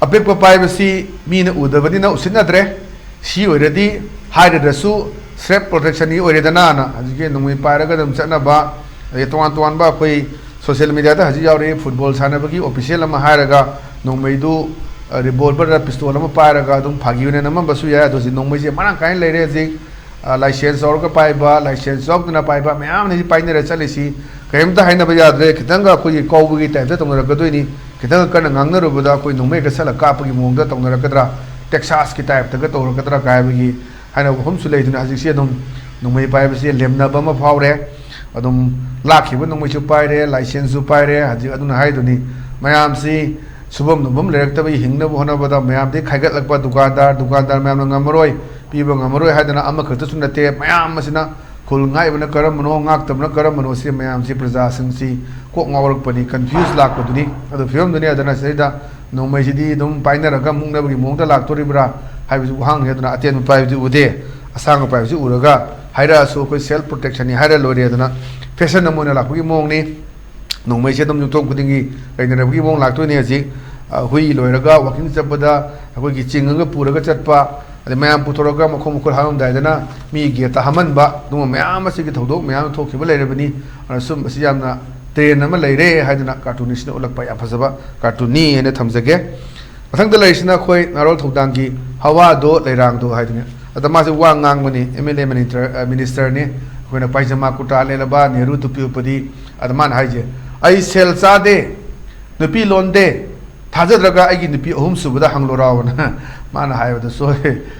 "ꯑꯄꯤꯛꯄ ꯄꯥꯏꯕꯁꯤ ꯃꯤꯅ ꯎꯗꯕꯅꯤꯅ ꯎꯁꯤꯠꯅꯗ꯭ꯔꯦ꯫ ꯁꯤ ꯑꯣꯏꯔꯗꯤ ꯍꯥꯏꯔꯗ꯭ꯔꯁꯨ ꯁꯦꯜꯐ ꯄ꯭ꯔꯣꯇꯦꯛꯁꯟꯒꯤ ꯑꯣꯏꯔꯦꯗꯅꯥꯅ", ꯍꯧꯖꯤꯛꯀꯤ ꯅꯣꯡꯃꯩ ꯄꯥꯏꯔꯒ ꯑꯗꯨꯝ ꯆꯠꯅꯕ, ꯑꯗꯩ ꯇꯣꯉꯥꯟ ꯇꯣꯉꯥꯟꯕ ꯑꯩꯈꯣꯏ ꯁꯣꯁꯤꯌꯦꯜ ꯃꯦꯗꯤꯌꯥꯗ ꯍꯧꯖꯤꯛ ꯌꯥꯎꯔꯛꯏ ꯐꯨꯠꯕꯣꯜ ꯁꯥꯟꯅꯕꯒꯤ ꯑꯣꯐꯤꯁꯤꯌꯦꯜ ꯑꯃ ꯍꯥꯏꯔꯒ ꯅꯣꯡꯃꯩꯗꯨ ꯔꯤꯚꯣꯜꯚꯔ ꯄꯤꯁꯇꯣꯜ ꯑꯃ ꯄꯥꯏꯔꯒ ꯑꯗꯨꯝ ꯐꯥꯒꯤ ꯑꯣꯏꯅ ꯅꯝꯃꯝꯕꯁꯨ ꯌꯥꯏ꯫ ꯑꯗꯣ ꯍꯧꯖꯤꯛ ꯅꯣꯡꯃꯩꯁꯦ ꯃꯔꯥꯡ ꯀꯥꯏꯅ ꯂꯩꯔꯦ꯫ ꯍꯧꯖꯤꯛ ꯂꯥꯏꯁꯦꯟꯁ ꯌꯥꯎꯔꯒ ꯄꯥꯏꯕ, ꯂꯥꯏꯁꯦꯟꯁ ꯌꯥꯎꯗꯅ ꯄꯥꯏꯕ ꯃꯌꯥꯝꯅ ꯍꯧꯖꯤꯛ ꯄꯥꯏꯅꯔ ꯆꯠꯂꯤꯁꯤ꯫ ꯀꯔꯤꯝꯇ ꯍꯥꯏꯅꯕ ꯌꯥꯗ꯭ꯔꯦ꯫ ꯈꯤꯇꯪꯒ ꯑꯩꯈꯣꯏꯒꯤ ꯀꯧꯕꯒꯤ ꯇꯥꯏꯞꯇ ꯇꯧꯅꯔꯛꯀꯗꯣꯏꯅꯤ꯫ ꯈꯤꯇꯪ ꯀꯟꯅ ꯉꯥꯡꯅꯔꯨꯕꯗ ꯑꯩꯈꯣꯏ ꯅꯣꯡꯃꯩꯒ ꯁꯠꯂ ꯀꯥꯞꯄꯒꯤ ꯃꯑꯣꯡꯗ ꯇꯧꯅꯔꯛꯀꯗ꯭ꯔꯥ, ꯇꯦꯛꯁꯥꯁꯀꯤ ꯇꯥꯏꯞꯇꯒ ꯇꯧꯔꯛꯀꯗ꯭ꯔꯥ ꯀꯥꯏꯕꯒꯤ ꯍꯥꯏꯅꯕ ꯑꯍꯨꯝꯁꯨ ꯂꯩꯗꯨꯅ ꯍꯧꯖꯤꯛꯁꯤ ꯑꯗꯨꯝ ꯅꯣꯡꯃꯩ ꯄꯥꯏꯕꯁꯤ ꯂꯦꯝꯅꯕ ꯑꯃ ꯐꯥꯎꯔꯦ꯫ ꯑꯗꯨꯝ ꯂꯥꯛꯈꯤꯕ ꯅꯣꯡꯃꯩꯁꯨ ꯄꯥꯏꯔꯦ, ꯂꯥꯏꯁꯦꯟꯁꯁꯨ ꯄꯥꯏꯔꯦ꯫ ꯍꯧꯖꯤꯛ ꯑꯗꯨꯅ ꯍꯥꯏꯗꯨꯅꯤ, ꯃꯌꯥꯝꯁꯤ ꯁꯨꯐꯝ ꯅꯣꯝꯐꯝ ꯂꯩꯔꯛꯇꯕꯒꯤ ꯍꯤꯡꯅꯕ ꯍꯣꯠꯅꯕꯗ ꯃꯌꯥꯝꯗꯒꯤ ꯈꯥꯏꯒꯠꯂꯛꯄ ꯗꯨꯀꯥꯟꯗꯥꯔ, ꯗꯨꯀꯥꯟꯗꯥꯔ ꯃꯌꯥꯝꯅ ꯉꯝꯃꯔꯣꯏ, ꯄꯤꯕ ꯉꯝꯃꯔꯣꯏ ꯍꯥꯏꯗꯅ ꯑꯃꯈꯛꯇꯁꯨ ꯅꯠꯇꯦ, ꯃꯌꯥꯝ ꯑꯁꯤꯅ ꯈꯨꯜ ꯉꯥꯛꯏꯕꯅ ꯀꯔꯝꯕꯅꯣ, ꯉꯥꯛꯇꯕꯅ ꯀꯔꯝꯕꯅꯣ, ꯁꯤ ꯃꯌꯥꯝꯁꯤ ꯄ꯭ꯔꯖꯥꯁꯤꯡꯁꯤ ꯀꯣꯛ ꯉꯥꯎꯔꯛꯄꯅꯤ, ꯀꯟꯐ꯭ꯌꯨꯁ ꯂꯥꯛꯄꯗꯨꯅꯤ꯫ ꯑꯗꯨ ꯐꯤꯕꯝꯗꯨꯅꯤ꯫ ꯑꯗꯨꯅ ꯁꯤꯗꯩꯗ ꯅꯣꯡꯃꯩꯁꯤꯗꯤ ꯑꯗꯨꯝ ꯄꯥꯏꯅꯔꯒ ꯃꯨꯛꯅꯕꯒꯤ ꯃꯑꯣꯡꯗ ꯂꯥꯛꯇꯣꯔꯤꯕ꯭ꯔꯥ ꯍꯥꯏꯕꯁꯤ ꯋꯥꯍꯪꯅꯤ꯫ ꯑꯗꯨꯅ ꯑꯇꯦꯟꯕ ꯄꯥꯏꯕꯗꯤ ꯎꯗꯦ, ꯑꯁꯥꯡꯕ ꯄꯥꯏꯕꯁꯤ ꯎꯔꯒ ꯍꯥꯏꯔꯛꯑꯁꯨ ꯑꯩꯈꯣꯏ ꯁꯦꯜꯐ ꯄ꯭ꯔꯣꯇꯦꯛꯁꯟꯅꯤ ꯍꯥꯏꯔ ꯂꯣꯏꯔꯦ꯫ ꯑꯗꯨꯅ ꯐꯦꯁꯟ ꯑꯃ ꯑꯣꯏꯅ ꯂꯥꯛꯄꯒꯤ ꯃꯑꯣꯡꯅꯤ꯫ ꯅꯣꯡꯃꯩꯁꯦ ꯑꯗꯨꯝ ꯌꯨꯝꯊꯣꯡ ꯈꯨꯗꯤꯡꯒꯤ ꯂꯩꯅꯔꯕꯒꯤ ꯃꯑꯣꯡ ꯂꯥꯛꯇꯣꯏꯅꯦ ꯍꯧꯖꯤꯛ꯫ ꯑ, ꯍꯨꯏ ꯂꯣꯏꯔꯒ ꯋꯥꯀꯤꯡ ꯆꯠꯄꯗ ꯑꯩꯈꯣꯏꯒꯤ ꯆꯤꯡꯉꯒ ꯄꯨꯔꯒ ꯆꯠꯄ, ꯑꯗꯩ ꯃꯌꯥꯝ ꯄꯨꯊꯣꯔꯒ ꯃꯈꯣꯡ ꯃꯈꯨꯠ ꯍꯥꯝꯃꯝꯗꯥꯏꯗꯅ ꯃꯤ ꯒꯦꯠꯇ ꯍꯥꯝꯍꯟꯕ, ꯑꯗꯨꯒꯨꯝꯕ ꯃꯌꯥꯝ ꯑꯁꯤꯒꯤ ꯊꯧꯗꯣꯛ ꯃꯌꯥꯝ ꯊꯣꯛꯈꯤꯕ ꯂꯩꯔꯕꯅꯤ꯫ ꯑꯗꯨꯅ ꯁꯨꯝꯕꯁꯤ ꯌꯥꯝꯅ ꯇ꯭ꯔꯦꯟ ꯑꯃ ꯂꯩꯔꯦ ꯍꯥꯏꯗꯅ ꯀꯥꯔꯇꯨꯟꯁꯤꯅ ꯎꯠꯂꯛꯄ ꯌꯥꯝ ꯐꯖꯕ ꯀꯥꯔꯇꯨꯟꯅꯤ ꯍꯥꯏꯅ ꯊꯝꯖꯒꯦ꯫ ꯃꯊꯪꯗ ꯂꯩꯔꯤꯁꯤꯅ ꯑꯩꯈꯣꯏ ꯅꯥꯔꯣꯜ ꯊꯧꯗꯥꯡꯒꯤ ꯍꯋꯥꯗꯣ ꯂꯩꯔꯥꯡꯗꯣ ꯍꯥꯏꯗꯨꯅꯤ꯫ ꯑꯗ ꯃꯥꯁꯦ ꯋꯥ ꯉꯥꯡꯕꯅꯤ, ꯑꯦꯝ ꯑꯦꯜ ꯑꯦ ꯃꯤꯅꯤꯁꯇꯔ, ꯑ, ꯃꯤꯅꯤꯁꯇꯔꯅꯤ꯫ ꯑꯩꯈꯣꯏꯅ ꯄꯥꯏꯖꯃꯥ ꯀꯨꯔꯇꯥ ꯂꯤꯠꯂꯕ, ꯅꯦꯍꯔꯨ ꯇꯨꯄꯤ ꯎꯞꯄꯗꯤ꯫ ꯑꯗ ꯃꯥꯅ ꯍꯥꯏꯁꯦ, "ꯑꯩ ꯁꯦꯜ ꯆꯥꯗꯦ, ꯅꯨꯄꯤ ꯂꯣꯟꯗꯦ, ꯊꯥꯖꯗ꯭ꯔꯒ ꯑꯩꯒꯤ ꯅꯨꯄꯤ ꯑꯍꯨꯝ ꯁꯨꯕꯗ ꯍꯪꯂꯨꯔꯥꯎꯅ" ꯃꯥꯅ ꯍꯥꯏꯕꯗ ꯁꯣꯏ,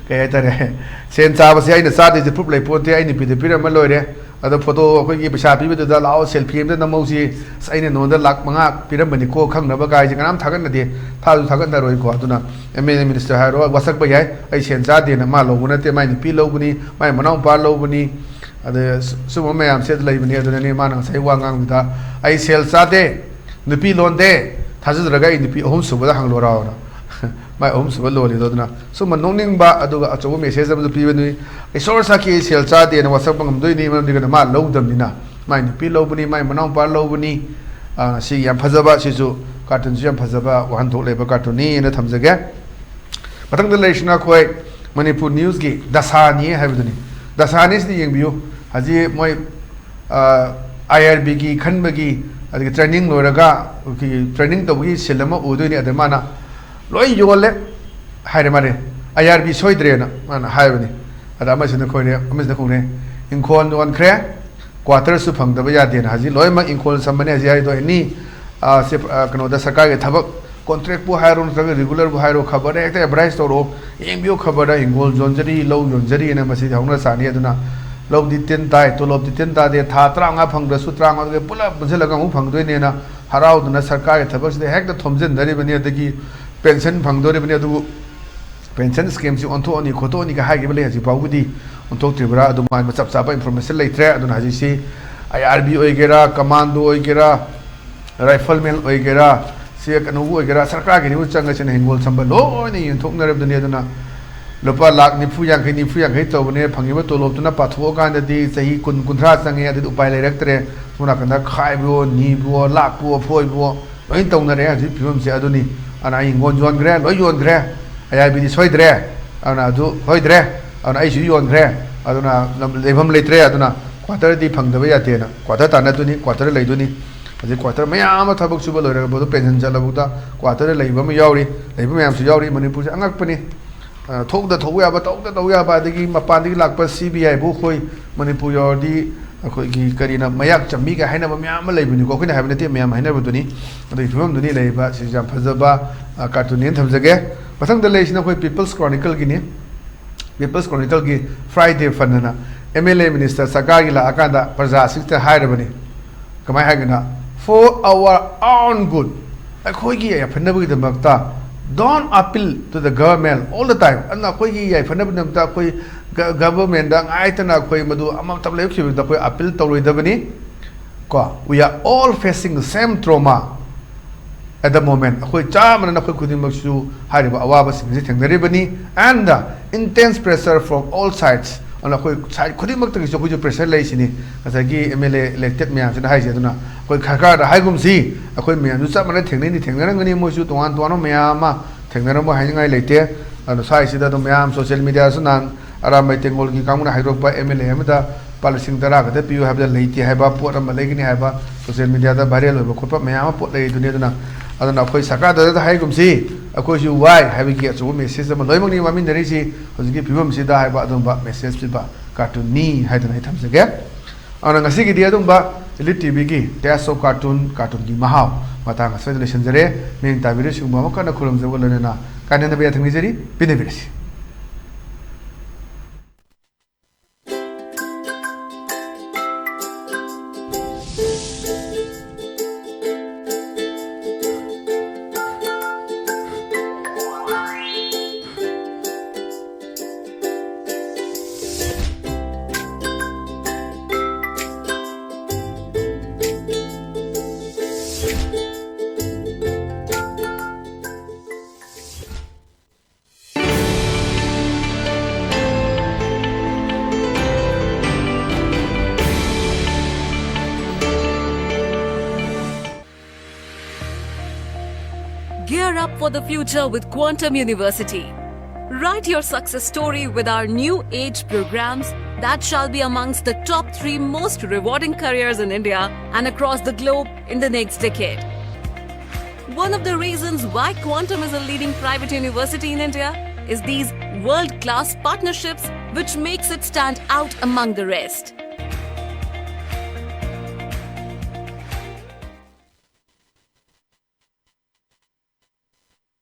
ꯀꯩ ꯍꯥꯏꯇꯥꯔꯦ, ꯁꯦꯟ ꯆꯥꯕꯁꯦ ꯑꯩꯅ ꯆꯥꯗꯦꯁꯦ ꯄ꯭ꯔꯨꯞ ꯂꯩ ꯄꯣꯠꯇꯦ, ꯑꯩ ꯅꯨꯄꯤꯗ ꯄꯤꯔꯝꯃ ꯂꯣꯏꯔꯦ꯫ ꯑꯗꯣ ꯐꯣꯇꯣ ꯑꯩꯈꯣꯏꯒꯤ ꯄꯩꯁꯥ ꯄꯤꯕꯗꯨꯗ "ꯂꯥꯛꯑꯣ, ꯁꯦꯜꯐꯤ ꯑꯝꯇ ꯅꯝꯍꯧꯁꯤ, ꯑꯁ, ꯑꯩꯅ ꯅꯉꯣꯟꯗ ꯂꯥꯛ ꯃꯉꯥ ꯄꯤꯔꯝꯕꯅꯤꯀꯣ" ꯈꯪꯅꯕ ꯀꯥꯏꯁꯦ ꯀꯅꯥꯝ ꯊꯥꯒꯠꯅꯗꯦ, ꯊꯥꯁꯨ ꯊꯥꯒꯠꯅꯔꯣꯏꯀꯣ꯫ ꯑꯗꯨꯅ ꯑꯦꯝ ꯑꯦꯜ ꯑꯦ ꯃꯤꯅꯤꯁꯇꯔ ꯍꯥꯏꯔꯣ, ꯋꯥꯁꯛꯄ ꯌꯥꯏ, ꯑꯩ ꯁꯦꯟ ꯆꯥꯗꯦꯅ꯫ ꯃꯥ ꯂꯧꯕ ꯅꯠꯇꯦ, ꯃꯥꯏ ꯅꯨꯄꯤ ꯂꯧꯕꯅꯤ, ꯃꯥꯏ ꯃꯅꯥꯎꯄꯥ ꯂꯧꯕꯅꯤ, ꯑꯗ ꯁꯨꯝꯕ ꯃꯌꯥꯝꯁꯦ ꯂꯩꯕꯅꯤ꯫ ꯑꯗꯨꯅꯅꯦ ꯃꯥꯅ ꯉꯁꯥꯏ ꯋꯥ ꯉꯥꯡꯕꯗ "ꯑꯩ ꯁꯦꯜ ꯆꯥꯗꯦ, ꯅꯨꯄꯤ ꯂꯣꯟꯗꯦ, ꯊꯥꯖꯗ꯭ꯔꯒ ꯑꯩ ꯅꯨꯄꯤ ꯑꯍꯨꯝ ꯁꯨꯕꯗ ꯍꯪꯂꯣꯔꯥꯎꯅ" ꯃꯥꯏ ꯑꯍꯨꯝ ꯁꯨꯕ ꯂꯣꯜꯂꯤꯗꯣ꯫ ꯑꯗꯨꯅ ꯁꯨꯝꯕ ꯅꯣꯛꯅꯤꯡꯕ ꯑꯗꯨꯒ ꯑꯆꯧꯕ ꯃꯦꯁꯦꯖ ꯑꯃꯁꯨ ꯄꯤꯕꯅꯤ꯫ ꯏꯁꯣꯔ ꯁꯥꯈꯤ, ꯁꯦꯜ ꯆꯥꯗꯦꯅ ꯋꯥꯁꯛꯄ ꯉꯝꯗꯣꯏꯅꯤ, ꯃꯔꯝꯗꯤ ꯀꯩꯅꯣ, ꯃꯥ ꯂꯧꯗꯕꯅꯤꯅ꯫ ꯃꯥꯏ ꯅꯨꯄꯤ ꯂꯧꯕꯅꯤ, ꯃꯥꯏ ꯃꯅꯥꯎꯄꯥ ꯂꯧꯕꯅꯤ꯫ ꯑ, ꯁꯤ ꯌꯥꯝ ꯐꯖꯕ, ꯁꯤꯁꯨ ꯀꯥꯔꯇꯨꯟꯁꯨ ꯌꯥꯝ ꯐꯖꯕ ꯋꯥꯍꯟꯊꯣꯛ ꯂꯩꯕ ꯀꯥꯔꯇꯨꯟꯅꯤ ꯍꯥꯏꯅ ꯊꯝꯖꯒꯦ꯫ ꯃꯊꯪꯗ ꯂꯩꯔꯤꯁꯤꯅ ꯑꯩꯈꯣꯏ ꯃꯅꯤꯄꯨꯔ ꯅ꯭ꯌꯨꯁꯀꯤ ꯗꯁꯥꯅꯤ ꯍꯥꯏꯕꯗꯨꯅꯤ꯫ ꯗꯁꯥꯅꯤꯁꯤꯗ ꯌꯦꯡꯕꯤꯌꯨ꯫ ꯍꯧꯖꯤꯛ ꯃꯣꯏ, ꯑ, ꯑꯥꯏ ꯑꯥꯔ ꯕꯤꯒꯤ ꯈꯟꯕꯒꯤ, ꯑꯗꯒꯤ ꯇ꯭ꯔꯦꯅꯤꯡ ꯂꯣꯏꯔꯒ ꯑꯩꯈꯣꯏꯒꯤ ꯇ꯭ꯔꯦꯅꯤꯡ ꯇꯧꯕꯒꯤ ꯁꯤꯟ ꯑꯃ ꯎꯗꯣꯏꯅꯤ꯫ ꯑꯗ ꯃꯥꯅ ꯂꯣꯏ ꯌꯣꯜꯂꯦ ꯍꯥꯏꯔꯦ ꯃꯥꯅꯦ꯫ ꯑꯥꯏ ꯑꯥꯔ ꯕꯤ ꯁꯣꯏꯗ꯭ꯔꯦꯅ ꯃꯥꯅ ꯍꯥꯏꯕꯅꯤ꯫ ꯑꯗ ꯑꯃꯁꯤꯅ ꯈꯣꯏꯔꯦ, ꯑꯃꯁꯤꯅ ꯈꯣꯡꯅꯦ, ꯏꯪꯈꯣꯜ ꯌꯣꯟꯈ꯭ꯔꯦ, ꯀ꯭ꯋꯥꯇꯔꯁꯨ ꯐꯪꯗꯕ ꯌꯥꯗꯦꯅ ꯍꯧꯖꯤꯛ ꯂꯣꯏꯅꯃꯛ ꯏꯪꯈꯣꯜ ꯁꯝꯕꯅꯦ ꯍꯧꯖꯤꯛ ꯍꯥꯏꯗꯣ ꯑꯦꯅꯤ ꯀꯩꯅꯣꯗ ꯁꯔꯀꯥꯔꯒꯤ ꯊꯕꯛ ꯀꯣꯟꯇ꯭ꯔꯦꯛꯄꯨ ꯍꯥꯏꯔꯣ ꯅꯠꯇ꯭ꯔꯒ ꯔꯤꯒꯨꯂꯔꯕꯨ ꯍꯥꯏꯔꯣ, ꯈꯕꯔꯗ ꯍꯦꯛꯇ ꯑꯦꯗꯚꯔꯇꯥꯏꯁ ꯇꯧꯔꯛꯑꯣ, ꯌꯦꯡꯕꯤꯌꯨ ꯈꯕꯔꯗ ꯏꯪꯈꯣꯜ ꯌꯣꯟꯖꯔꯤ, ꯂꯧ ꯌꯣꯟꯖꯔꯤꯅ꯫ ꯃꯁꯤꯗꯤ ꯍꯧꯅ ꯁꯥꯅꯤ꯫ ꯑꯗꯨꯅ ꯂꯧꯗꯤ ꯇꯤꯟ ꯇꯥꯏ, ꯇꯣꯂꯣꯞꯇꯤ ꯇꯤꯟ ꯇꯥꯗꯦ, ꯊꯥ ꯇꯔꯥꯃꯉꯥ ꯐꯪꯗ꯭ꯔꯁꯨ ꯇꯔꯥꯃꯉꯥꯗꯨꯒ ꯄꯨꯂꯞ ꯄꯨꯟꯁꯤꯜꯂꯒ ꯑꯃꯨꯛ ꯐꯪꯗꯣꯏꯅꯦꯅ ꯍꯔꯥꯎꯗꯅ ꯁꯔꯀꯥꯔꯒꯤ ꯊꯕꯛꯁꯤꯗ ꯍꯦꯛꯇ ꯊꯣꯝꯖꯤꯟꯅꯔꯤꯕꯅꯤ꯫ ꯑꯗꯒꯤ ꯄꯦꯟꯁꯟ ꯐꯪꯗꯣꯔꯤꯕꯅꯤ꯫ ꯑꯗꯨꯕꯨ ꯄꯦꯟꯁꯟ ꯁ꯭ꯀꯤꯝꯁꯤ ꯑꯣꯟꯊꯣꯛꯑꯅꯤ ꯈꯣꯠꯇꯣꯛꯑꯅꯤꯒ ꯍꯥꯏꯈꯤꯕ ꯂꯩ, ꯍꯧꯖꯤꯛ ꯐꯥꯎꯕꯗꯤ ꯑꯣꯟꯊꯣꯛꯇ꯭ꯔꯤꯕ꯭ꯔꯥ? ꯑꯗꯨꯃꯥꯏꯅ ꯆꯞ ꯆꯥꯕ ꯏꯟꯐꯣꯔꯃꯦꯁꯟ ꯂꯩꯇ꯭ꯔꯦ꯫ ꯑꯗꯨꯅ ꯍꯧꯖꯤꯛꯁꯤ ꯑꯥꯏ ꯑꯥꯔ ꯕꯤ ꯑꯣꯏꯒꯦꯔꯥ, ꯀꯃꯥꯟꯗꯣ ꯑꯣꯏꯒꯦꯔꯥ, ꯔꯥꯏꯐꯜꯃꯦꯟ ꯑꯣꯏꯒꯦꯔꯥ, ꯁꯤ ꯀꯩꯅꯣꯕꯨ ꯑꯣꯏꯒꯦꯔꯥ, ꯁꯔꯀꯥꯔꯒꯤꯅꯤꯕꯨ ꯆꯪꯉꯁꯤꯅ ꯍꯤꯡꯒꯣꯜ ꯁꯝꯕ ꯂꯣꯏꯅ ꯌꯦꯟꯊꯣꯛꯅꯔꯕꯗꯨꯅꯤ꯫ ꯑꯗꯨꯅ ꯂꯨꯄꯥ ꯂꯥꯛ ꯅꯤꯐꯨ ꯌꯥꯡꯈꯩ, ꯅꯤꯐꯨ ꯌꯥꯡꯈꯩ ꯇꯧꯕꯅꯦ, ꯐꯪꯉꯤꯕ ꯇꯣꯂꯣꯞꯇꯨꯅ ꯄꯥꯊꯣꯛꯑꯀꯥꯟꯗꯗꯤ ꯆꯍꯤ ꯀꯨꯟ, ꯀꯨꯟꯊ꯭ꯔꯥ ꯆꯪꯉꯦ꯫ ꯑꯗꯨꯗꯤ ꯎꯄꯥꯏ ꯂꯩꯔꯛꯇ꯭ꯔꯦ꯫ ꯁꯣꯝ ꯅꯥꯀꯟꯗ ꯈꯥꯏꯕꯋꯣ, ꯅꯤꯕꯋꯣ, ꯂꯥꯛꯄꯋꯣ, ꯐꯣꯏꯕꯋꯣ, ꯂꯣꯏꯅ ꯇꯧꯅꯔꯦ ꯍꯧꯖꯤꯛ ꯐꯤꯕꯝꯁꯦ꯫ ꯑꯗꯨꯅꯤ, ꯑꯗꯨꯅ ꯑꯩ ꯍꯤꯡꯒꯣꯜ ꯌꯣꯟꯈ꯭ꯔꯦ, ꯂꯣꯏ ꯌꯣꯟꯈ꯭ꯔꯦ, ꯑꯥꯏ ꯑꯥꯔ ꯕꯤꯗꯤ ꯁꯣꯏꯗ꯭ꯔꯦ, ꯑꯗꯨꯅ ꯑꯗꯨ ꯁꯣꯏꯗ꯭ꯔꯦ, ꯑꯗꯨꯅ ꯑꯩꯁꯨ ꯌꯣꯟꯈ꯭ꯔꯦ, ꯑꯗꯨꯅ ꯂꯝ ꯂꯩꯐꯝ ꯂꯩꯇ꯭ꯔꯦ꯫ ꯑꯗꯨꯅ ꯀ꯭ꯋꯥꯇꯔꯗꯤ ꯐꯪꯗꯕ ꯌꯥꯗꯦꯅ ꯀ꯭ꯋꯥꯇꯔ ꯇꯥꯟꯅꯗꯣꯏꯅꯤ, ꯀ꯭ꯋꯥꯇꯔ ꯂꯩꯗꯣꯏꯅꯤ꯫ ꯍꯧꯖꯤꯛ ꯀ꯭ꯋꯥꯇꯔ ꯃꯌꯥꯝ ꯑꯃ ꯊꯕꯛ ꯁꯨꯕ ꯂꯣꯏꯔꯕꯗꯣ ꯄꯦꯟꯁꯟ ꯆꯠꯂꯕꯗ ꯀ꯭ꯋꯥꯇꯔꯗ ꯂꯩꯕ ꯑꯃ ꯌꯥꯎꯔꯤ, ꯂꯩꯕ ꯃꯌꯥꯝꯁꯨ ꯌꯥꯎꯔꯤ꯫ ꯃꯅꯤꯄꯨꯔꯁꯦ ꯑꯉꯛꯄꯅꯤ꯫ ꯑ, ꯊꯣꯛꯇ ꯊꯣꯛꯄ ꯌꯥꯕ, ꯇꯧꯗ ꯇꯧꯕ ꯌꯥꯕ, ꯑꯗꯒꯤ ꯃꯄꯥꯟꯗꯒꯤ ꯂꯥꯛꯄ ꯁꯤ ꯕꯤ ꯑꯥꯏꯕꯨ ꯑꯩꯈꯣꯏ ꯃꯅꯤꯄꯨꯔ ꯌꯧꯔꯗꯤ ꯑꯩꯈꯣꯏꯒꯤ ꯀꯔꯤꯅ ꯃꯌꯥꯛ ꯆꯝꯃꯤꯒ ꯍꯥꯏꯅꯕ ꯃꯌꯥꯝ ꯑꯃ ꯂꯩꯕꯅꯤꯀꯣ꯫ ꯑꯩꯈꯣꯏꯅ ꯍꯥꯏꯕ ꯅꯠꯇꯦ, ꯃꯌꯥꯝ ꯍꯥꯏꯅꯕꯗꯨꯅꯤ꯫ ꯑꯗꯨꯒꯤ ꯐꯤꯕꯝꯗꯨꯅꯤ ꯂꯩꯔꯤꯕ꯫ ꯁꯤꯁꯨ ꯌꯥꯝ ꯐꯖꯕ, ꯑ, ꯀꯥꯔꯇꯨꯟꯅꯦꯅ ꯊꯝꯖꯒꯦ꯫ ꯃꯊꯪꯗ ꯂꯩꯔꯤꯁꯤꯅ ꯑꯩꯈꯣꯏ ꯄꯤꯄꯜꯁ ꯀ꯭ꯔꯣꯅꯤꯀꯜꯒꯤꯅꯤ꯫ ꯄꯤꯄꯜꯁ ꯀ꯭ꯔꯣꯅꯤꯀꯜꯒꯤ ꯐ꯭ꯔꯥꯏꯗꯦ ꯐꯟ ꯑꯅ ꯑꯦꯝ ꯑꯦꯜ ꯑꯦ ꯃꯤꯅꯤꯁꯇꯔ ꯁꯔꯀꯥꯔꯒꯤ ꯂꯥꯛꯑꯀꯥꯟꯗ ꯄ꯭ꯔꯖꯥꯁꯤꯡꯁꯤꯗ ꯍꯥꯏꯔꯕꯅꯤ꯫ ꯀꯃꯥꯏ ꯍꯥꯏꯒꯦꯅ? For our own good, ꯑꯩꯈꯣꯏꯒꯤ ꯌꯥꯏꯐꯅꯕꯒꯤꯗꯃꯛꯇ, don't appeal to the government all the time꯫ ꯑꯗꯨꯅ ꯑꯩꯈꯣꯏꯒꯤ ꯌꯥꯏꯐꯅꯕꯒꯤꯗꯃꯛꯇ ꯑꯩꯈꯣꯏ ꯒ-, ꯒꯚꯔꯟꯃꯦꯟꯗ ꯉꯥꯏꯇꯅ ꯑꯩꯈꯣꯏ ꯃꯗꯨ ꯑꯃꯠꯇ ꯂꯩꯈꯤꯕꯗ ꯑꯩꯈꯣꯏ ꯑꯄꯤꯜ ꯇꯧꯔꯣꯏꯗꯕꯅꯤ꯫ ꯀꯣ, we are all facing the same trauma at the moment꯫ ꯑꯩꯈꯣꯏ ꯆꯞ ꯃꯥꯟꯅꯅ ꯑꯩꯈꯣꯏ ꯈꯨꯗꯤꯡꯃꯛꯁꯨ ꯍꯥꯏꯔꯤꯕ ꯑꯋꯥꯕꯁꯤꯡ ꯑꯁꯤ ꯊꯦꯡꯅꯔꯤꯕꯅꯤ꯫ And the intense pressure from all sides꯫ ꯑꯗꯨꯅ ꯑꯩꯈꯣꯏ ꯁꯥꯏꯠ ꯈꯨꯗꯤꯡꯃꯛꯇꯒꯤꯁꯨ ꯑꯩꯈꯣꯏꯁꯨ ꯄ꯭ꯔꯦꯁꯔ ꯂꯩꯁꯤꯅꯤ꯫ ꯉꯁꯥꯏꯒꯤ ꯑꯦꯝ ꯑꯦꯜ ꯑꯦ ꯏꯂꯦꯛꯇꯦꯠ ꯃꯌꯥꯝꯁꯤꯅ ꯍꯥꯏꯁꯦ꯫ ꯑꯗꯨꯅ ꯑꯩꯈꯣꯏ ꯁꯔꯀꯥꯔꯗ ꯍꯥꯏꯒꯨꯝꯁꯤ, ꯑꯩꯈꯣꯏ ꯃꯌꯥꯝꯁꯨ ꯆꯞ ꯃꯥꯟꯅ ꯊꯦꯡꯅꯩꯅꯤ, ꯊꯦꯡꯅꯔꯝꯒꯅꯤ꯫ ꯃꯣꯏꯁꯨ ꯇꯣꯉꯥꯟ ꯇꯣꯉꯥꯟꯕ ꯃꯌꯥꯝ ꯑꯃ ꯊꯦꯡꯅꯔꯝꯃꯣꯏ ꯍꯥꯏꯅꯤꯡꯉꯥꯏ ꯂꯩꯇꯦ꯫ ꯑꯗꯨꯅ ꯁ꯭ꯋꯥꯏꯁꯤꯗ ꯑꯗꯨꯝ ꯃꯌꯥꯝ ꯁꯣꯁꯤꯌꯦꯜ ꯃꯦꯗꯤꯌꯥꯗꯁꯨ ꯅꯍꯥꯟ ꯑꯔꯥꯝꯕꯥꯏ ꯇꯦꯡꯒꯣꯜꯒꯤ ꯀꯥꯡꯕꯨꯅ ꯍꯥꯏꯗꯣꯔꯛꯄ ꯑꯦꯝ ꯑꯦꯜ ꯑꯦ ꯑꯃꯗ ꯂꯨꯄꯥ ꯂꯤꯁꯤꯡ ꯇꯔꯥ ꯈꯛꯇ ꯄꯤꯌꯨ ꯍꯥꯏꯕꯗ ꯂꯩꯇꯦ ꯍꯥꯏꯕ ꯄꯣꯠ ꯑꯃ ꯂꯩꯒꯅꯤ ꯍꯥꯏꯕ ꯁꯣꯁꯤꯌꯦꯜ ꯃꯦꯗꯤꯌꯥꯗ ꯚꯥꯏꯔꯦꯜ ꯑꯣꯏꯕ ꯈꯣꯠꯄ ꯃꯌꯥꯝ ꯑꯃ ꯄꯣꯠ ꯂꯩꯔꯤꯗꯨꯅꯤ꯫ ꯑꯗꯨꯅ, ꯑꯗꯨꯅ ꯑꯩꯈꯣꯏ ꯁꯔꯀꯥꯔꯗ ꯍꯥꯏꯒꯨꯝꯁꯤ, ꯑꯩꯈꯣꯏꯁꯨ ꯋꯥꯏ ꯍꯥꯏꯕꯒꯤ ꯑꯆꯧꯕ ꯃꯦꯁꯦꯖ ꯑꯃ ꯂꯣꯏꯅꯃꯛꯅꯤ ꯃꯥꯡꯃꯤꯟꯅꯔꯤꯁꯤ꯫ ꯍꯧꯖꯤꯛꯀꯤ ꯐꯤꯕꯝꯁꯤꯗ ꯍꯥꯏꯕ ꯑꯗꯨꯝꯕ ꯃꯦꯁꯦꯖ ꯄꯤꯕ ꯀꯥꯔꯇꯨꯟꯅꯤ ꯍꯥꯏꯗꯅ ꯑꯩ ꯊꯝꯖꯒꯦ꯫ ꯑꯗꯨꯅ ꯉꯁꯤꯒꯤꯗꯤ ꯑꯗꯨꯝꯕ ꯏꯂꯤꯠ ꯇꯤꯚꯤꯒꯤ Taste of Cartoon, ꯀꯥꯔꯇꯨꯟꯒꯤ ꯃꯍꯥꯎ ꯃꯇꯥꯡ ꯑꯁꯤꯗ ꯂꯣꯏꯁꯤꯟꯖꯔꯦ꯫ ꯃꯤꯠꯌꯦꯡ ꯇꯥꯕꯤꯔꯤꯕꯁꯤꯡꯕꯨ ꯑꯃꯨꯛ ꯍꯟꯅ ꯈꯨꯔꯨꯝꯖꯕꯒ ꯂꯣꯏꯅꯅ ꯀꯥꯏꯅꯅꯕ ꯌꯥꯊꯪ ꯅꯤꯖꯔꯤ꯫ ꯄꯤꯅꯕꯤꯔꯁꯤ꯫ Gear up for the future with Quantum University. Write your success story with our new age programs that shall be amongst the top three most rewarding careers in India and across the globe in the next decade. One of the reasons why Quantum is a leading private university in India is these world class partnerships, which makes it stand out among the rest.